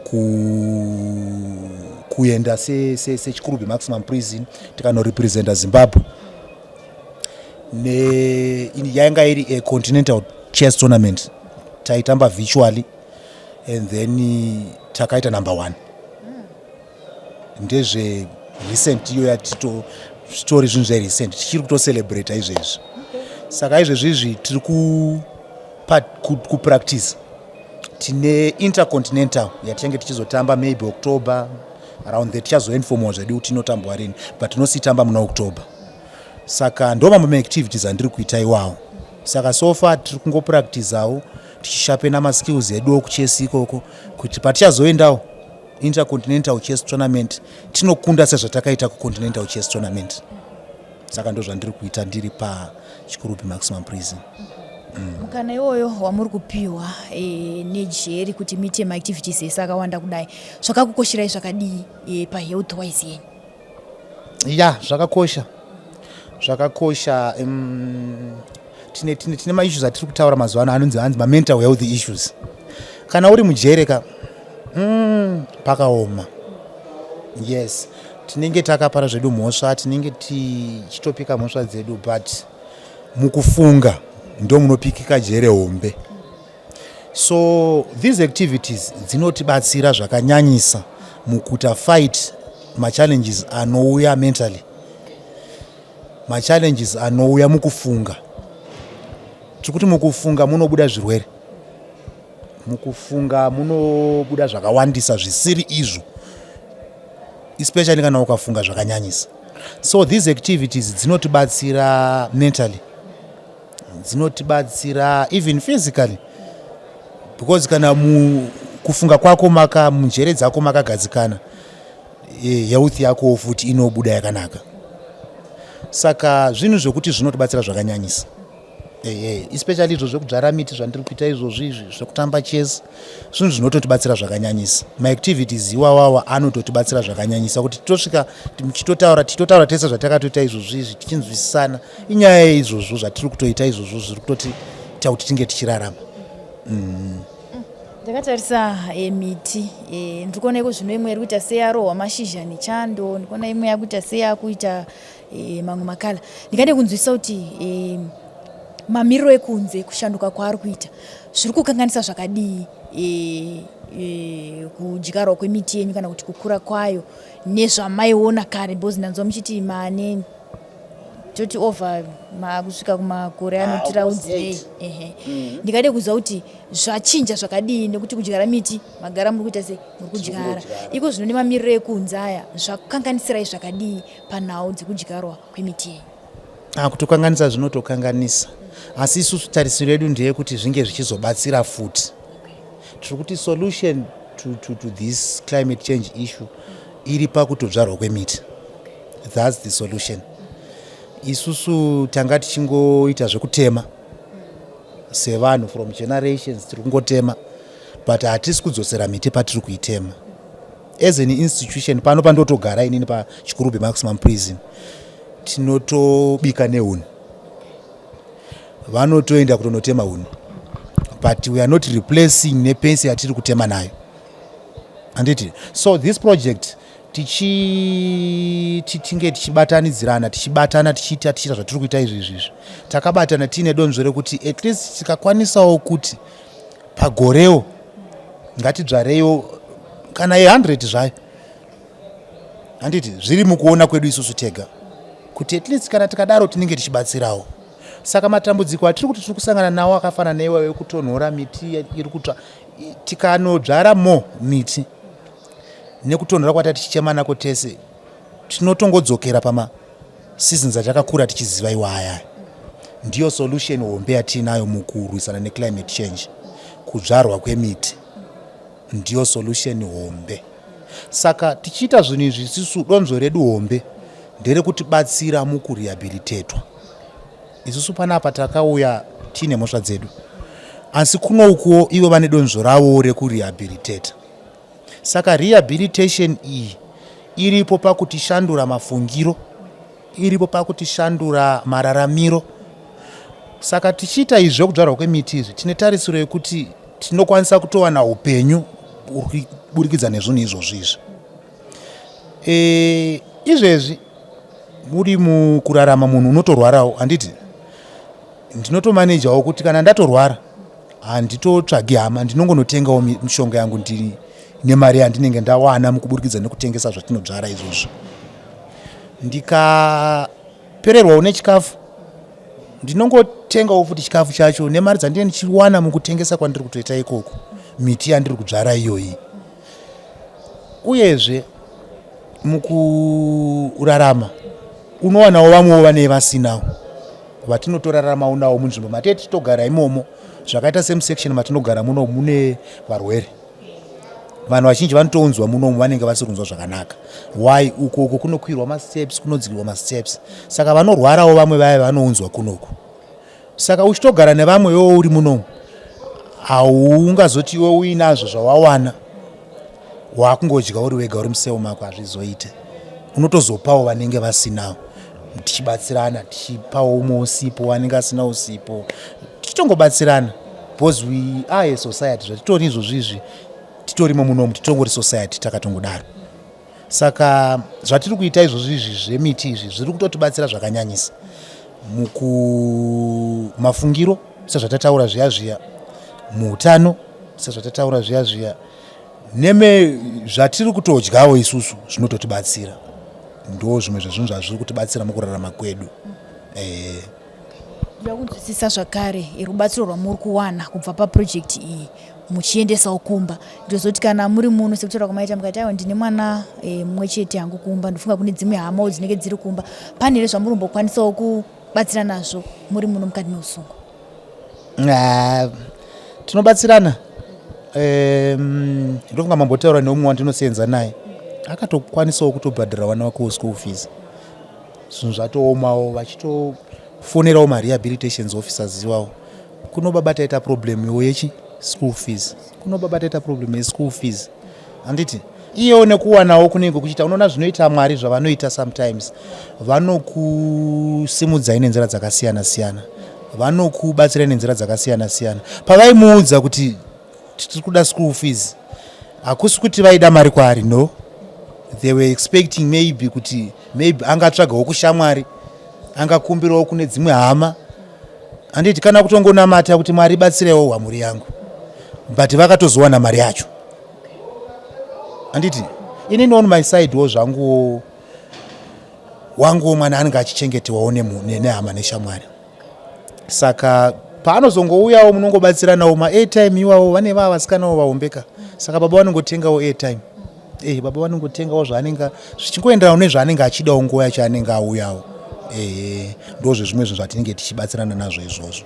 kuenda seChikurubi Maximum Prison, tikanorepresenta Zimbabwe yainga iri a continental chess tournament. Taitamba virtually and then takaita number one. Ndezve recent iyo yatito, zvitori zvinhu zverecent, tichiri kutocelebrata izvezvi. Saka izvezvi izvi tiri kupractice, tine intercontinental yatichange tichizotamba maybe October around there. Tichazoinformwa zvedu kuti inotambwa rini, but tinositamba muna October. Saka ndo mamwe maactivities andiri kuita iwawo. Saka so far tiri kungopractizawo, tichishapena maskills edu okuchess ikoko, kuti patichazoendawo Intercontinental Chess Tournament tinokunda sezvatakaita kuContinental Chess Tournament. Saka ndo zvandiri kuita ndiri paChikurubi Maximum Prison. Mukana iwoyo wamuri kupiwa nejeri kuti muite maactivities ese akawanda kudai, zvakakukosherai zvakadii pahealth wise yenyu? Ya, zvakakosha, zvakakosha. Tine maissues atiri kutaura mazuva ano anonzi hanzi mamental health issues. Kana uri mujere ka, pakaoma. Yes, tinenge takapara zvedu mhosva, tinenge tichitopika mhosva dzedu, but mukufunga ndo munopikika jere hombe. So these activities dzinotibatsira zvakanyanyisa mukuta fight machallenges anouya mentally, machallenges anouya mukufunga. Tiri kuti mukufunga munobuda zvirwere, mukufunga munobuda zvakawandisa zvisiri izvo, especially kana ukafunga zvakanyanyisa. So these activities dzinotibatsira mentally, dzinotibatsira even physically, because kana kufunga kwako maka munjere dzako makagadzikana, health yako futi inobuda yakanaka. Saka zvinhu zvokuti zvinotibatsira zvakanyanyisa, especially izvo zvekudzvara miti zvandiri kuita izvozvo, izvi zvekutamba chess, zvinhu zvinototibatsira zvakanyanyisa. Maactivities iwawawa anototibatsira zvakanyanyisa kuti titosvika tichitotaura, tichitotaura tese zvatakatoita izvozvo izvi, tichinzwisisana. Inyaya yeizvozvo zvatiri kutoita izvozvo zviri kutotiita kuti tinge tichirarama. Ndakatarisa miti, ndiri kuona iko zvino imwe iri kuita seyarohwa mashizha nechando, ndikuona imwe yakuita seyakuita mamwe makala. Ndingade kunzwisisa kuti mamiriro ekunze, kushanduka kwaari kuita, zviri kukanganisa zvakadii kudyarwa kwemiti yenyu kana kuti kukura kwayo nezvamaiona kare, because ndanzwa muchiti mane toti over makusvika kumakore anotiraudzirei. Ehe, ndingade kuziva kuti zvachinja zvakadii, nekuti kudyara miti magara muri kuita sei, muri kudyara iko zvino, nemamiriro ekunze aya zvakanganisirai zvakadii panhau dzekudyarwa kwemiti yenyu? Ah, kutokanganisa zvinotokanganisa, asi isusu tarisiro yedu ndeyekuti zvinge zvichizobatsira futi. Tiri kuti solution to this climate change issue iri pakutodzvarwa kwemiti. That's the solution. Isusu tanga tichingoita zvekutema sevanhu from generations, tiri kungotema, but hatisi kudzosera miti patiri kuitema. As an institution pano pandotogara inini paChikurubi Maximum Prison, tinotobika nehuni, vanotoenda kutonotema huni, but we are not replacing nepensi yatiri kutema nayo, handiti? So this project tinge tichibatanidzirana, tichibatana, tichiita zvatiri kuita izvi izvizvi takabatana, tiine donzvo rekuti at least tikakwanisawo kuti pagorewo ngatidzvarewo kana ye100 zvayo, handiti? Zviri mukuona kwedu isusu tega kuti at least kana tikadaro tinenge tichibatsirawo. Saka matambudziko atiri kuti tiri kusangana nawo akafanana neiwayo ekutonhora, miti iri kutsva, tikanodzvara mo miti, nekutonhora kwata tichichema nako tese, tinotongodzokera pamaseasons atakakura tichiziva iwaya. Ndiyo solution hombe yatiinayo mukurwisana neclimate change. Kudzvarwa kwemiti ndiyo solution hombe. Saka tichiita zvinhu izvi, isusu donzvo redu hombe nderekutibatsira mukurehabilitatwa. Isusu panapa takauya tiine mhosva dzedu, asi kunoukuwo ivo vane donzvo ravowo rekurehabilitata. Saka rehabilitation iyi iripo pakutishandura mafungiro, iripo pakutishandura mararamiro. Saka tichiita izvi zvekudzvarwa kwemiti izvi, tine tarisiro yekuti tinokwanisa kutowana upenyu kuburikidza nezvinhu izvozvo izvi. Izvezvi muri mukurarama, munhu unotorwarawo, handiti? Ndinotomanejawo kuti kana ndatorwara handitotsvagi hama, ndinongonotengawo mishonga yangu ndiri nemari yandinenge ndawana mukuburikidza nekutengesa zvatinodzvara izvozvo. Ndikapererwawo nechikafu, ndinongotengawo futi chikafu chacho nemari dzandinenge ndichiwana mukutengesa kwandiri kutoita ikoko miti yandiri kudzvara iyoyi. Uyezve mukurarama unowanawo vamwewo vanee vasinawo. vatinotoraramawo nawo munzvimbo matee tichitogara imomo. Zvakaita semusection matinogara muno mune varwere, vanhu vazhinji vanotounzwa munomu vanenge vasiri kunzwa zvakanaka. Why? Uko uko kunokwirwa masteps, kunodzikirwa masteps, saka vanorwarawo vamwe vaya vanounzwa kunoku. Saka uchitogara nevamwe iwewo uri munomu, haungazoti iwe uinazvo zvawawana wakungodya uri wega uri museu mako, hazvizoite. Unotozopawo vanenge vasinawo, tichibatsirana, tichipawo umwe usipo, anenge asina usipo, tichitongobatsirana because we are a society. Zvatitori izvozvo izvi, titorimo munomu, titongori society takatongodaro. Saka zvatiri kuita izvozvo izvi zvemiti izvi zviri kutotibatsira zvakanyanyisa mukumafungiro, sezvatataura zviya zviya, muutano, sezvatataura zviya zviya, neme zvatiri kutodyawo isusu zvinototibatsira. Ndo zvimwe zvezvinhu zvazviri kutibatsira mukurarama kwedu. Ndoda kunzwisisa zvakare rubatsiro rwamuri kuwana kubva paprojekti iyi muchiendesawo kumba. Ndozoti kana muri muno, sekutaura kwamaita, mukati aiwa, ndine mwana mumwe chete hangu kumba, ndofunga kune dzimwe hamawo dzinenge dziri kumba. Pane here zvamuri kumbokwanisawo kubatsira nazvo muri muno mukati meusungwa? Ah, tinobatsirana. Ndofunga mambotaura neumwe wandinosenza naye, akatokwanisawo kutobhadhara vana vake school fees. Zvinhu zvatoomawo, vachitofonerawo marehabilitations officers iwawo, kuno baba taita problem iwo yechi school fees, kuno baba taita problem yeschool fees, handiti? Iyewo nekuwanawo kunenge kuchiita, unoona zvinoita Mwari zvavanoita, sometimes vanokusimudzai nenzira dzakasiyana siyana, vanokubatsirai nenzira dzakasiyana siyana. Pavaimuudza kuti tiri kuda school fees, hakusi kuti vaida mari kwaari, no. They were expecting maybe kuti maybe angatsvagawo kushamwari, angakumbirawo kune dzimwe hama, handiti? Kana kutongonamata kuti Mwari batsirewo hwamhuri yangu, but vakatozowana mari yacho, handiti? Inini on my side wo zvanguwo, wanguwo mwana anenge achichengetewawo nehama neshamwari, saka paanozongouyawo munongobatsiranawo maairtime iwawo. Vane vava vasikanawo vaombeka, saka baba vanongotengawo airtime, baba vanongotengawo zvaanenge zvichingoenderana nezvaanenge achidawo nguva yacho anenge auyawo. Ndo zvezvimwe zvinhu zvatinenge tichibatsirana nazvo izvozvo.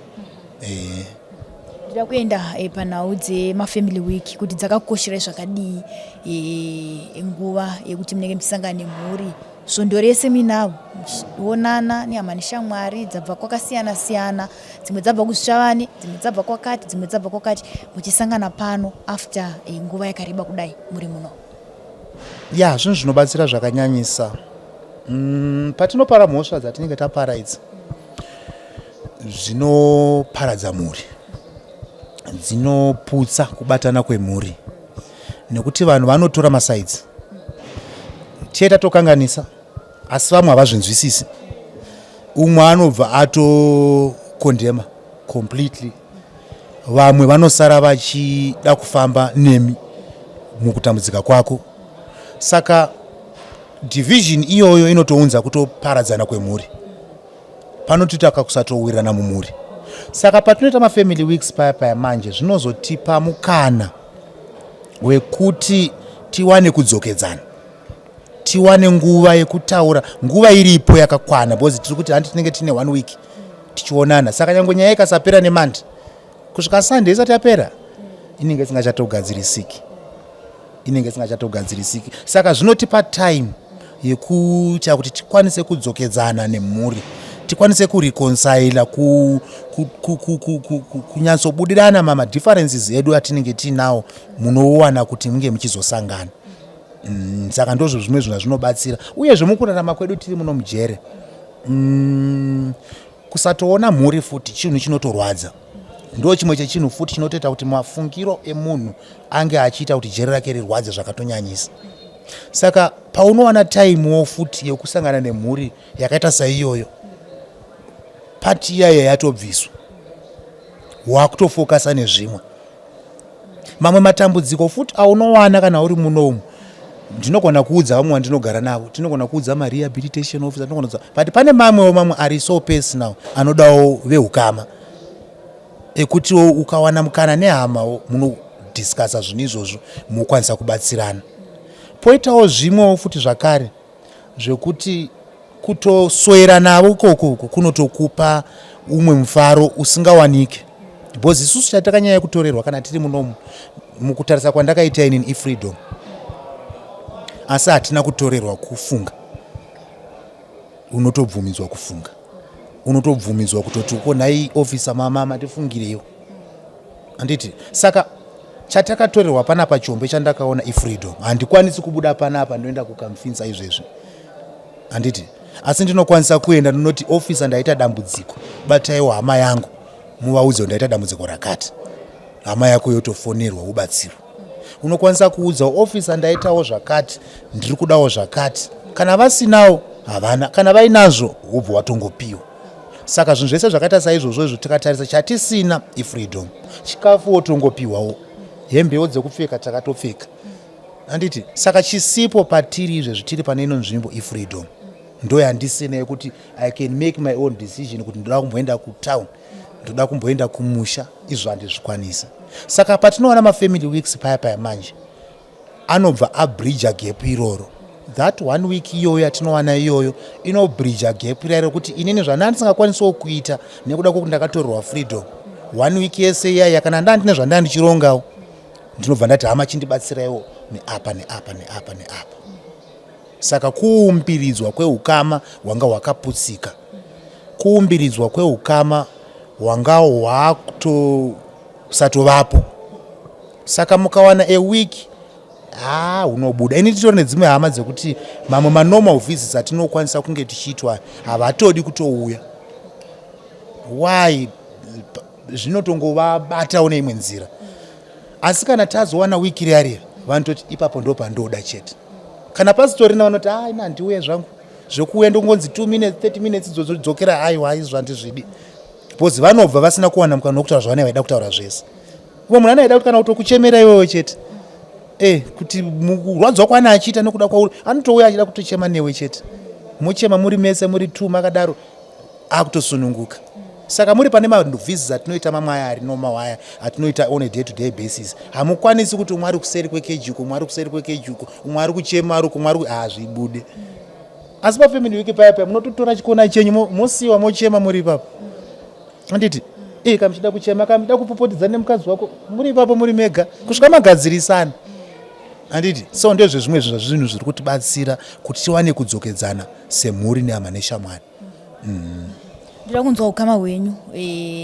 Ndida kuenda panhau dzemafamily week, kuti dzakakosherai zvakadii, nguva yekuti munenge muchisangana nemhuri svondo rese muinavo, muchionana nehama neshamwari dzabva kwakasiyana siyana, dzimwe dzabva kuZvishavane, dzimwe dzabva kwakati, dzimwe dzabva kwakati, muchisangana pano after nguva yakareba kudai muri muno. Ya, zvinhu zvinobatsira zvakanyanyisa. Patinopara mhosva dzatinenge tapara idzi, zvinoparadza mhuri, dzinoputsa kubatana kwemhuri, nekuti vanhu vanotora masides. Tiye tatokanganisa, asi vamwe havazvinzwisisi. Umwe anobva atocondemna completely, vamwe vanosara vachida kufamba nemi mukutambudzika kwako. Saka division iyoyo inotounza kutoparadzana kwemhuri, panotoita kakusatowirirana mumhuri. Saka patinoita mafamily weeks paya paya manje, zvinozotipa mukana wekuti tiwane kudzokedzana, tiwane nguva yekutaura, nguva iripo yakakwana, because tiri kuti handi tinenge tine one week tichionana. Saka nyange nyaya ikasapera neMonday, kusvika Sunday isati yapera inenge isingachatogadzirisiki, inenge isingachatogadzirisiki. Saka zvinotipa time yekuita kuti tikwanise kudzokedzana nemhuri, tikwanise kureconcila, kunyatsobudirana mamadifferences edu atinenge tiinawo, munowana kuti munge muchizosangana. Saka ndozvo zvimwe zvinhu zvinobatsira. Uyezve mukurarama kwedu tiri muno mujere, kusatoona mhuri futi chinhu chinotorwadza. Ndo chimwe chechinhu futi chinotoita kuti mafungiro emunhu ange achiita kuti jere rake rirwadze zvakatonyanyisa. Saka paunowana timewo futi yekusangana nemhuri yakaita saiyoyo, pati iyaiya yatobviswa, wakutofokasa nezvimwe. Mamwe matambudziko futi aunowana kana uri munomu, ndinogona kuudza vamwe vandinogara navo, tinogona kuudza marehabilitation officer, tinogona kuudza, but pane mamwewo, mamwe ari so personal, anodawo veukama, ekutiwo ukawana mukana nehamawo munodiscussa zvinhu izvozvo, mokwanisa kubatsirana. Poitawo zvimwewo futi zvakare zvekuti kutoswera navo ikoko uko kunotokupa Umwe mufaro usingawanike, because isusu chatakanyanya kutorerwa kana tiri munomu, mukutarisa kwandakaita inini, ifreedom, asi hatina kutorerwa kufunga. Unotobvumidzwa kufunga, unotobvumidzwa kutoti uko, "Nhai officer, mama, matifungirewo," handiti? Saka chatakatorerwa panapa, chombe chandakaona, ifreedom. Handikwanisi kubuda panapa ndoenda kuKamfinsa izvezvi, handiti? Asi ndinokwanisa kuenda ndinoti, "Officer, ndaita dambudziko, bataiwo hama yangu, muvaudze kuti ndaita dambudziko rakati." Hama yako yotofonerwa, ubatsiro. Unokwanisa kuudza officer, "Ndaitawo zvakati, ndiri kudawo zvakati." Kana vasinawo, havana; kana vainazvo, wobva watongopiwa. Saka zvinhu zvese zvakaita saizvozvo izvo, tikatarisa, chatisina ifreedom. Chikafu wotongopiwawo, hembewo dzekupfeka takatopfeka, handiti? Saka chisipo patiri izvezvi tiri pane ino nzvimbo ifreedom. Ndo yandisina, yekuti I can make my own decision kuti ndoda kumboenda kutown, ndoda kumboenda kumusha. Izvo handizvikwanisa. Saka patinoona mafamily weeks paya paya manje, anobva abridga gap iroro. That one week iyoyo yatinowana iyoyo inobridga gap ira rekuti inini zvandanga ndisingakwanisawo kuita nekuda kwokuti ndakatorerwa freedom. One week yese iyaya, kana ndaa ndine zvandanga ndichirongawo, ndinobva ndati, "Hama, chindibatsiraiwo neapa, neapa, neapa, neapa." Saka kuumbiridzwa kweukama hwanga hwakaputsika, kuumbiridzwa kweukama hwanga hwakutosatovapo. Saka mukawana a week, ha, hunobuda. Ini titori nedzimwe hama dzekuti mamwe manormal visits atinokwanisa kunge tichiitwa, havatodi kutouya. Why? Zvinotongovabatawo neimwe nzira. Asi kana tazowana wiki riya riya, vanototi, "Ipapo ndo pandoda chete." Kana pasitorina, vanoti, "Ai, ina handiuye zvangu zvekuuya, ndongonzi 2 minutes, 30 minutes idzodzokera. Aiwa, izvo handizvidi," because vanobva vasina kuwana mukana wekutaura zvavanenge vaida kutaura zvese. Umwe munhu anaida kuti kana kutokuchemera iwewe chete, kuti kurwadziwa kwaana achiita nekuda kwauri, anotouya achida kutochema newe chete. Mochema muri mese, muri two makadaro, akutosununguka. Saka muri pane mavisits atinoita mamwe aya ari normal, aya atinoita on a day to day basis, hamukwanisi kuti umwe ari kuseri kwecage uko, umwe ari kuseri kwecage uko, umwe ari kuchema ari uko, umwe ari, hazvibude. Asi pafamily week paya paya, munototora chikona chenyu, mosiyiwa mochema muri ipapo, handiti? Kana muchida kuchema, kana muchida kupopotedza nemukadzi wako muri ipapo muri mega kusvika magadzirisana, handiti? So ndezvezvimwe zvinhu zviri kutibatsira kuti tiwane kudzokedzana semhuri nehama neshamwari. Ndoda kunzwa ukama hwenyu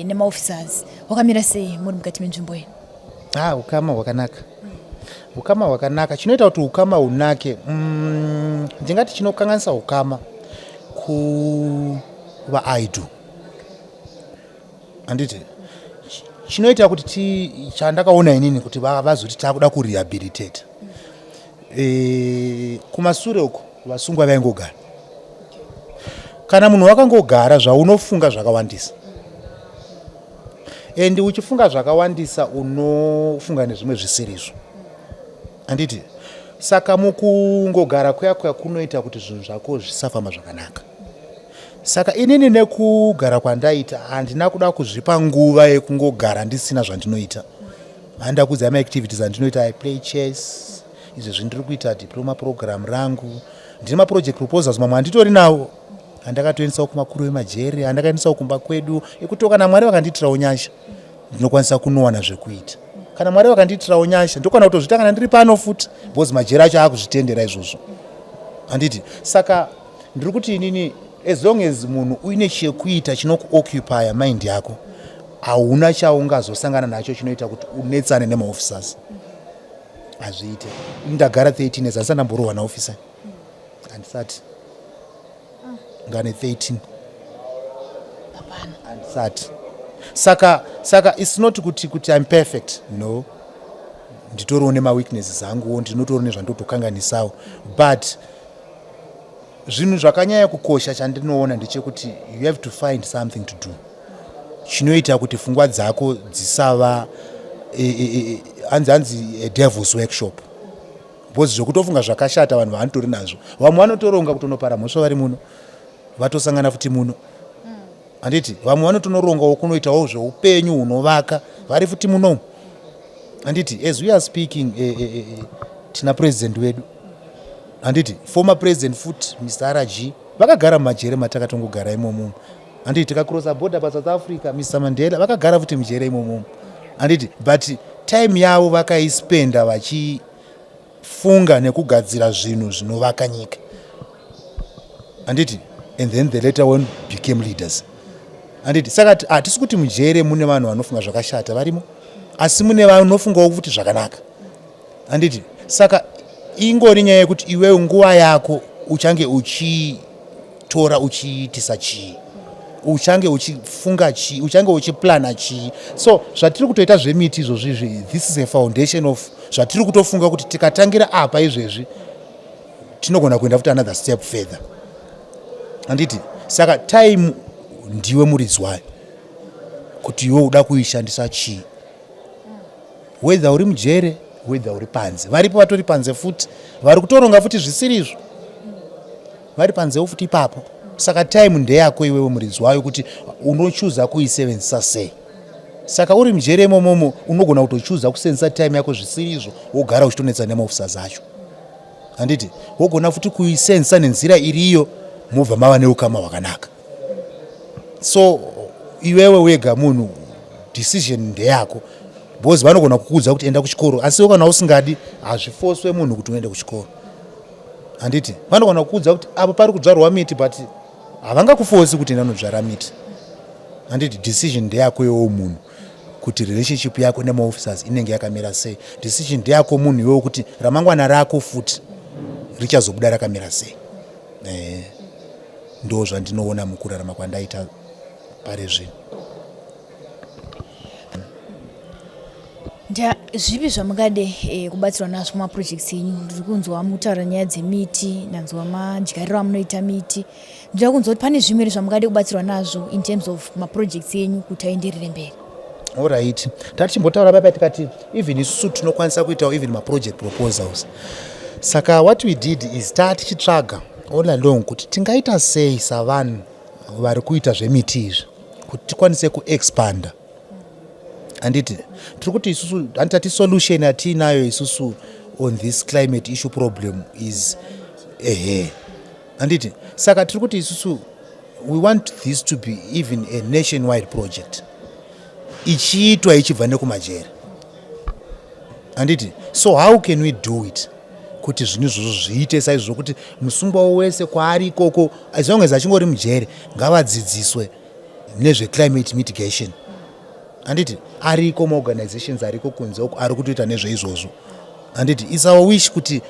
nemaofficers hwakamira sei muri mukati menzvimbo ino? Ah, ukama hwakanaka, ukama hwakanaka. Chinoita kuti ukama hunake, ndingati chinokanganisa ukama kuva idle, handiti? Chinoita kuti chandakaona inini kuti vazoti takuda kurehabilitate, kumasure uko vasungwa vaingogara. Kana munhu wakangogara, zvaunofunga zvakawandisa, and uchifunga zvakawandisa, unofunga nezvimwe zvisirizvo, handiti? Saka mukungogara kuya kuya kunoita kuti zvinhu zvako zvisafamba zvakanaka. Saka inini nekugara kwandaita, handina kuda kuzvipa nguva yekungogara ndisina zvandinoita. Handa kuziva maactivities andinoita. I play chess. Izvezvi ndiri kuita diploma program rangu. Ndine maproject proposals mamwe anditori nawo, andakatoendesawo kumakuru emajeri, andakaendesawo kumba kwedu, ekuti kana Mwari vakandiitirawo nyasha, ndinokwanisa kunowana zvekuita. Kana Mwari vakandiitirawo nyasha, ndokwana kutozviita kana ndiri pano futi, because majeri acho akuzvitendera izvozvo, handiti? Saka ndiri kuti inini, as long as munhu uine chekuita chinokuoccupya mind yako, hauna chaungazosangana nacho chinoita kuti unetsane nemaofficers. Hazviite. Ndagara 13 years, handisati ndamborohwa naofficer, handisati ngane 13. Hapana. Handisati. Saka it's not kuti I'm perfect, no. Nditoriwo nemaweaknesses anguwo, ndinotoriwo nezvandotokanganisawo, but zvinhu zvakanyanya kukosha chandinoona ndechekuti you have to find something to do chinoita kuti pfungwa dzako dzisava hanzi a devil's workshop, because zvokutofunga zvakashata vanhu vaanotori nazvo. Vamwe vanotoronga kutonopara mhosva vari muno, vatosangana futi muno, handiti? Vamwe vanotonorongawo kunoitawo zveupenyu hunovaka vari futi munomu, handiti? As we are speaking, tina president wedu, handiti? Former president futi, Mr RG, vakagara mumajere matakatongogara imomo. Handiti tikacrossa border paSouth Africa, Mr Mandela vakagara futi mujere imomomo, handiti? But time yavo vakaispenda vachifunga nekugadzira zvinhu zvinovaka nyika, handiti? And then the later one became leaders, handiti? Saka hatisi kuti mujere mune vanhu vanofunga zvakashata, varimo, asi mune vanofungawo futi zvakanaka, handiti? Saka ingori nyaya yekuti iwewe nguva yako uchange uchitora uchiitisa chii, uchange uchifunga chii, uchange uchiplana chii. So zvatiri kutoita zvemiti izvozvi izvi, this is a foundation of zvatiri kutofunga kuti tikatangira apa izvezvi tinogona kuenda futi another step further, handiti? Saka time ndiwe muridzi wayo kuti iwe uda kuishandisa chii, whether uri mujere, whether uri panze. Varipo vatori panze futi vari kutoronga futi zvisirizvo vari panzewo futi ipapo. Saka time ndeyako iwewe muridzi wayo kuti unochuza kuisevenzisa sei. Saka uri mujere imomomo unogona kutochuza kusenzesa time yako zvisirizvo, wogara uchitonetsa nemaofficers acho, handiti? Wogona futi kuisenzesa nenzira iriyo, mobva mava neukama hwakanaka. So iwewe wega munhu, decision ndeyako, because vanogona kukuudza kuti enda kuchikoro, asi kana usingadi, hazvifoswe munhu kuti uende kuchikoro, handiti? Vanogona kukuudza kuti apo pari kudzvarwa miti, but havangakufosi kuti enda unodzvara miti, handiti? Decision ndeyako iwewo munhu kuti relationship yako nemaofficers inenge yakamira sei. Decision ndeyako munhu iwewo kuti ramangwana rako futi richazobuda rakamira sei. Ndo zvandinoona mukurarama kwandaita pari zvino. Zvipi zvamungade kubatsirwa nazvo mumaprojects enyu? Ndiri kunzwa mutaura nyaya dzemiti, ndanzwa madyariro amunoita miti. Ndinoda kunzwa kuti pane zvimwe here zvamungade kubatsirwa nazvo in terms of maprojects enyu kuti aenderere mberi. Alright, tatichimbotaura paipa tikati even isusu tinokwanisa kuitawo even maproject proposals. Saka what we did is taa tichitsvaga all along kuti tingaita sei savanhu vari kuita zvemiti izvi kuti tikwanise kuexpanda, handiti? Tiri kuti isusu, handitati solution yatiinayo isusu on this climate issue problem is ehe, handiti? Saka tiri kuti isusu we want this to be even a nationwide project ichiitwa ichibva nekumajere, handiti? So how can we do it kuti zvinhu izvozvo zviite saizvozvo, kuti musungwa wese kwaari ikoko, as long as achingori mujere, ngavadzidziswe nezveclimate mitigation, handiti? Ariko maorganizations ariko kunze uko ari kutoita nezveizvozvo, handiti? It's our wish kuti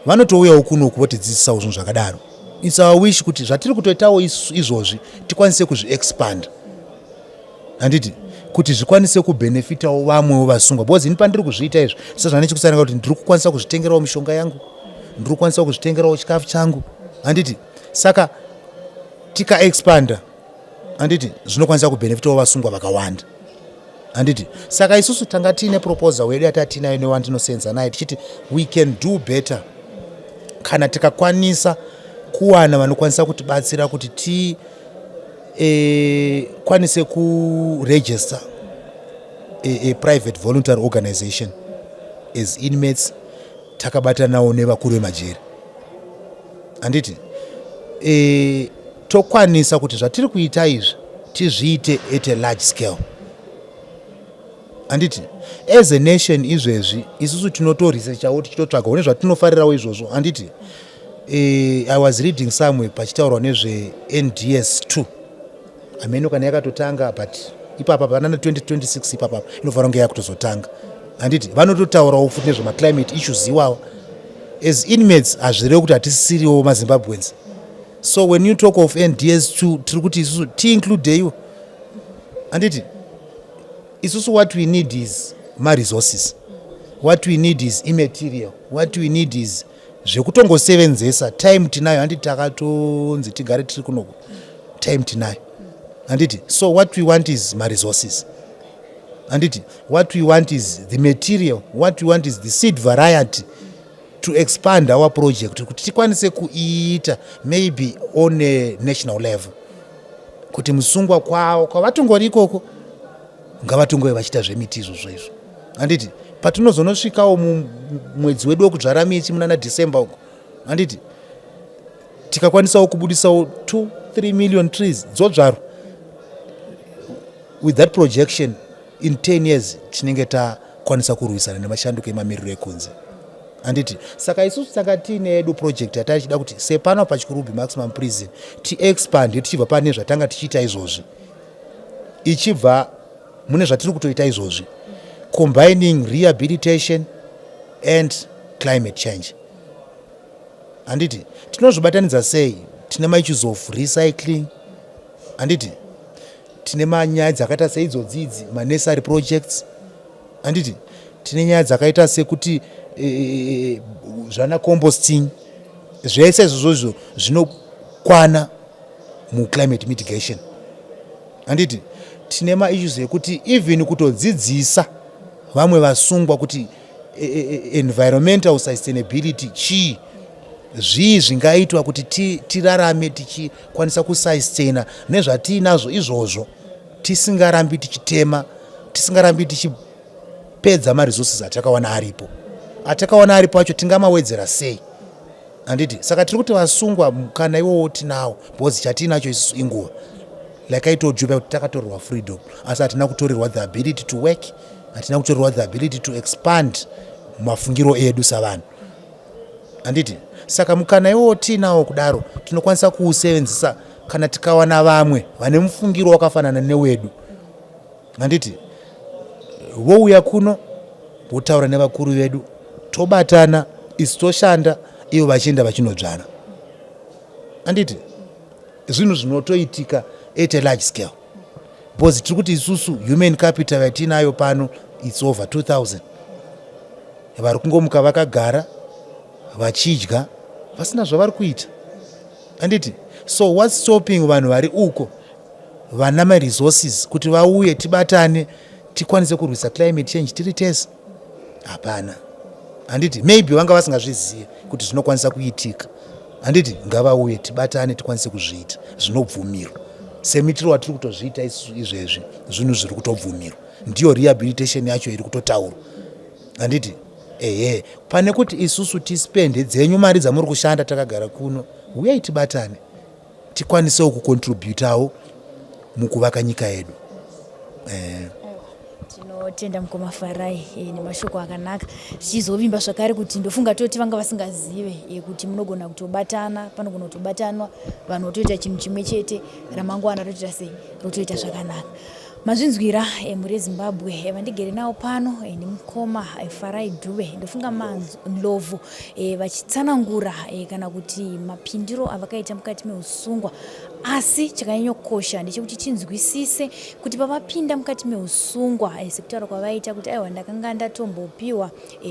vanotouyawo kunoku votidzidzisawo zvinhu zvakadaro. It's our wish kuti zvatiri kutoitawo izvozvi tikwanise kuzviexpand, handiti, kuti zvikwanise kubhenefitawo vamwewo vasungwa, because ini pandiri kuzviita izvi sezvandichikusaranga kuti ndiri kukwanisa kuzvitengerawo mishonga yangu, ndiri kukwanisa kuzvitengerawo chikafu changu, handiti? Saka tikaexpanda, handiti, zvinokwanisa kubhenefitawo vasungwa vakawanda, handiti? Saka isusu tanga tiine proposal yedu yatatinayo newandinosenza naye, tichiti we can do better kana tikakwanisa kuwana vanokwanisa kutibatsira kuti ti kwanise kuregister a private voluntary organization as inmates, takabatanawo nevakuru vemajeri, handiti? Tokwanisa kuti zvatiri kuita izvi tizviite at a large scale, handiti? As a nation izvezvi isusu tinotoresearchawo, tichitotsvagawo nezvatinofarirawo izvozvo, handiti? I was reading somewhere pachitaurwa nezve NDS 2, hameno kana yakatotanga, but ipapa panana 2026 ipapa inofanira kunge yakutozotanga, handiti? Vanototaurawo futi nezvemaclimate issues iwawa. As inmates hazvirevi kuti hatisisiriwo maZimbabweans. So when you talk of NDS 2, tiri kuti isusu tiincludeiwo, handiti? Isusu what we need is maresources, what we need is immaterial, what we need is zvekutongosevenzesa. Time tinayo, handiti? Takatonzi tigare tiri kunoku, time tinayo, handiti? So what we want is maresources, handiti? What we want is the material, what we want is the seed variety to expand our project kuti tikwanise kuiita maybe on a national level, kuti musungwa kwavo kwavatongori ikoko ngavatongove vachiita zvemiti izvozvo izvo, handiti? Patinozonosvikawo mumwedzi wedu wekudzvara miti munana December uko, handiti, tikakwanisawo kubudisawo 2 3 million trees dzodzvarwa. With that projection, in 10 years tinenge takwanisa kurwisana nemashanduko emamiriro ekunze, handiti? Saka isusu tanga tiine yedu project yataichida kuti sepano paChikurubi Maximum Prison tiexpand tichibva pane zvatanga tichiita izvozvi, ichibva mune zvatiri kutoita izvozvi, combining rehabilitation and climate change, handiti? Tinozvibatanidza sei? Tine maissues of recycling, handiti? Tine manyaya dzakaita seidzodzi idzi, manursery projects, handiti? Tine nyaya dzakaita sekuti zvana composting. Zvese izvozvozvo zvinokwana muclimate mitigation, handiti? Tine maissues ekuti even kutodzidzisa vamwe vasungwa kuti environmental sustainability chii, zvii zvingaitwa kuti tirarame tichikwanisa kusustaina nezvatiinazvo izvozvo, tisingarambi tichitema, tisingarambi tichipedza maresources atakawana aripo. Atakawana aripo acho tingamawedzera sei, handiti? Saka tiri kuti vasungwa kana iwowo tinawo, because chatiinacho isusu inguva. Like I told you kuti takatorerwa freedom, asi hatina kutorerwa the ability to work, hatina kutorerwa the ability to expand mafungiro edu savanhu, handiti? Saka mukana iwowo tiinawo kudaro, tinokwanisa kuusevenzesa kana tikawana vamwe vane mufungiro wakafanana newedu, handiti? Vouya kuno, votaura nevakuru vedu, tobatana isu, toshanda, ivo vachienda vachinodzvara, handiti? Zvinhu zvinotoitika at a large scale, because tiri kuti isusu human capital yatiinayo pano, it's over 2000 vari kungomuka vakagara vachidya vasina zvavari kuita, handiti? So what's stopping vanhu vari uko vana maresources kuti vauye, tibatane, tikwanise kurwisa climate change tiri tese? Hapana, handiti? Maybe vanga vasingazvizivi kuti zvinokwanisa kuitika, handiti? Ngavauye, tibatane, tikwanise kuzviita. Zvinobvumirwa semitiro watiri kutozviita isusu izvezvi. Zvinhu zviri kutobvumirwa, ndiyo rehabilitation yacho iri kutotaurwa, handiti? Ehe, pane kuti isusu tispende dzenyu mari dzamuri kushanda takagara kuno, uyai tibatane, tikwanisewo kucontributawo mukuvaka nyika yedu. Tinotenda mukoma Farai nemashoko akanaka. Tichizovimba zvakare kuti, ndofunga toti vanga vasingazive kuti munogona kutobatana, panogona kutobatanwa vanhu votoita chinhu chimwe chete, ramangwana rotoita sei, rotoita zvakanaka. Mazvinzwira, mhuri yeZimbabwe. Vandigere nawo pano nemukoma Farai Dhuve, ndofunga Ndlovu, vachitsanangura kana kuti mapindiro avakaita mukati meusungwa. Asi chakanyanyokosha ndechekuti tinzwisise kuti pavapinda mukati meusungwa, sekutaura kwavaita kuti aiwa, ndakanga ndatombopiwa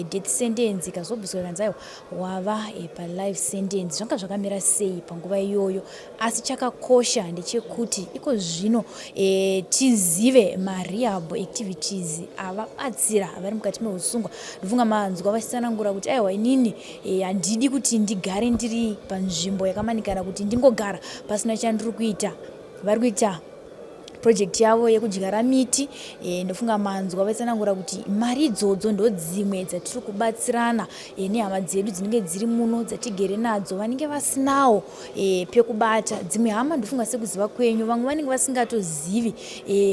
death sentence, ikazobviswa ikanzi aiwa, wava palife sentence, zvanga zvakamira sei panguva iyoyo. Asi chakakosha ndechekuti iko zvino tizive marehab activities avabatsira vari mukati meusungwa. Ndofunga manzwa vachitsanangura kuti aiwa, inini handidi kuti ndigare ndiri panzvimbo yakamanikana, kuti ndingogara pasina chandiri kuita. Vari kuita project yavo yekudyara miti. Ndofunga manzwa vachitsanangura kuti mari idzodzo ndo dzimwe dzatiri kubatsirana nehama dzedu dzinenge dziri muno, dzatigere nadzo, vanenge vasinawo pekubata. Dzimwe hama, ndofunga sekuziva kwenyu, vamwe vanenge vasingatozivi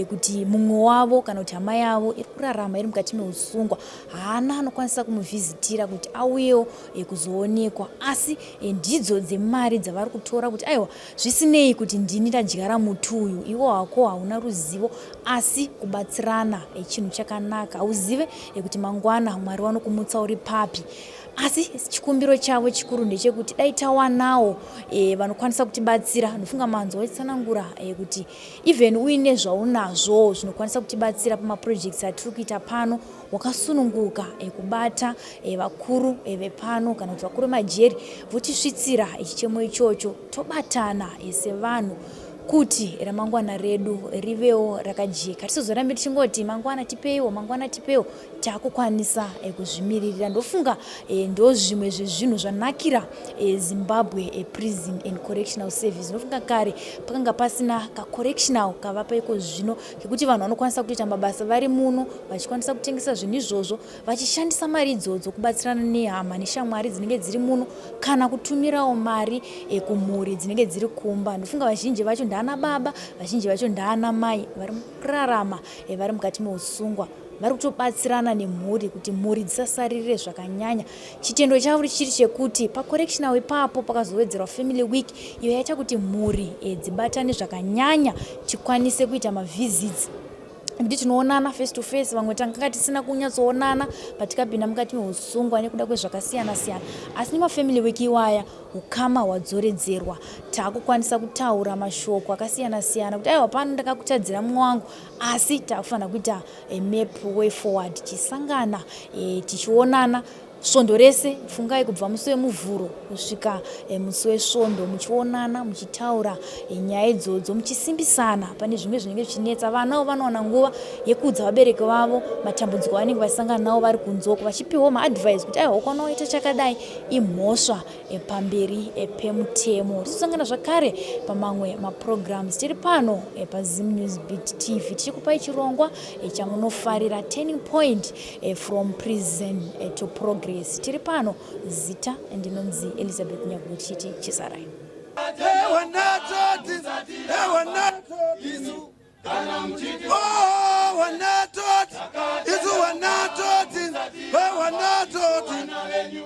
kuti mumwe wavo kana kuti hama yavo iri kurarama iri mukati meusungwa, haana anokwanisa kumuvhizitira kuti auyewo kuzoonekwa. Asi ndidzo dzemari dzavari kutora kuti aiwa, zvisinei kuti ndini ndadyara muti uyu, iwo hako hauna ruzivo, asi kubatsirana chinhu chakanaka. Hauzive kuti mangwana Mwari vanokumutsa uri papi. Asi chikumbiro chavo chikuru ndechekuti dai tawanawo vanokwanisa kutibatsira. Ndofunga manzwa vachitsanangura kuti even uine zvaunazvo zvinokwanisa kutibatsira pamaprojects atiri kuita pano, wakasununguka kubata vakuru vepano kana kuti vakuru vemajeri, votisvitsira chichemo ichocho, tobatana sevanhu kuti ramangwana redu rivewo rakajeka. Tisazorambe tichingoti mangwana tipeiwo, mangwana tipeiwo. Taakukwanisa kuzvimiririra. Ndofunga ndo zvimwe zvezvinhu zvanakira Zimbabwe Prison and Correctional Service. Ndofunga kare pakanga pasina kacorrectional kavapa iko zvino, kekuti vanhu vanokwanisa kutoita mabasa vari muno, vachikwanisa kutengesa zvinhu izvozvo, vachishandisa mari idzodzo kubatsirana nehama neshamwari dzinenge dziri muno, kana kutumirawo mari kumhuri dzinenge dziri kumba. Ndofunga vazhinji vacho. ndaana baba, vazhinji vacho ndaana mai vari kurarama vari mukati meusungwa, vari kutobatsirana nemhuri kuti mhuri dzisasaririre zvakanyanya. Chitendo chavo chiri chekuti pacorrectional ipapo pakazowedzerwa family week iyo yaita kuti mhuri dzibatane zvakanyanya, tikwanise kuita mavisits nekuti tinoonana face to face. Vamwe tanga tisina kunyatsoonana patikapinda mukati meusungwa nekuda kwezvakasiyana siyana, asi nemafamily week iwaya ukama hwadzoredzerwa. Taakukwanisa kutaura mashoko akasiyana siyana kuti aiwa, pano ndakakutadzira mumwe wangu, asi taakufanira kuita map way forward, tichisangana tichionana svondo rese. Fungai kubva musi weMuvhuro kusvika musi weSvondo muchionana, muchitaura nyaya idzodzo, muchisimbisana pane zvimwe zvinenge zvichinetsa. Vanawo vanowana nguva yekuudza vabereki vavo matambudziko avanenge vachisangana navo vari kunzoko, vachipiwawo maadvice kuti aiwa, ukaona waita chakadai imhosva pamberi pemutemo. Tisosangana zvakare pamamwe maprograms. Tiri pano paZim News Beat TV tichikupai chirongwa chamunofarira, Turning Point, from prison to progress. Tiri pano, zita ndinonzi Elizabeth Nyaguchiti. Chisarai. Wanatoti, wanatoti, oh, wanatoti, isu wanatoti, wanatoti.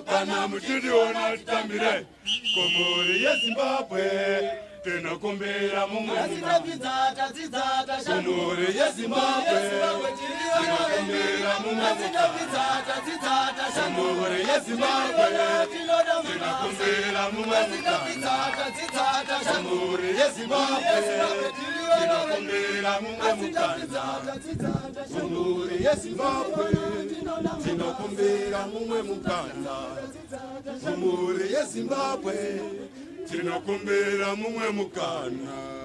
Kana muchitiona titambire kumhuri yeZimbabwe, tinokumbira mumwe kumhuri yeZimbabwe, tinokumbira mumwe kumhuri yeZimbabwe, tinokumbira mumwe kumhuri yeZimbabwe, tinokumbira mumwe mukana kumhuri yeZimbabwe, tinokumbira mumwe mukana kumhuri yeZimbabwe, tinokumbira mumwe mukana.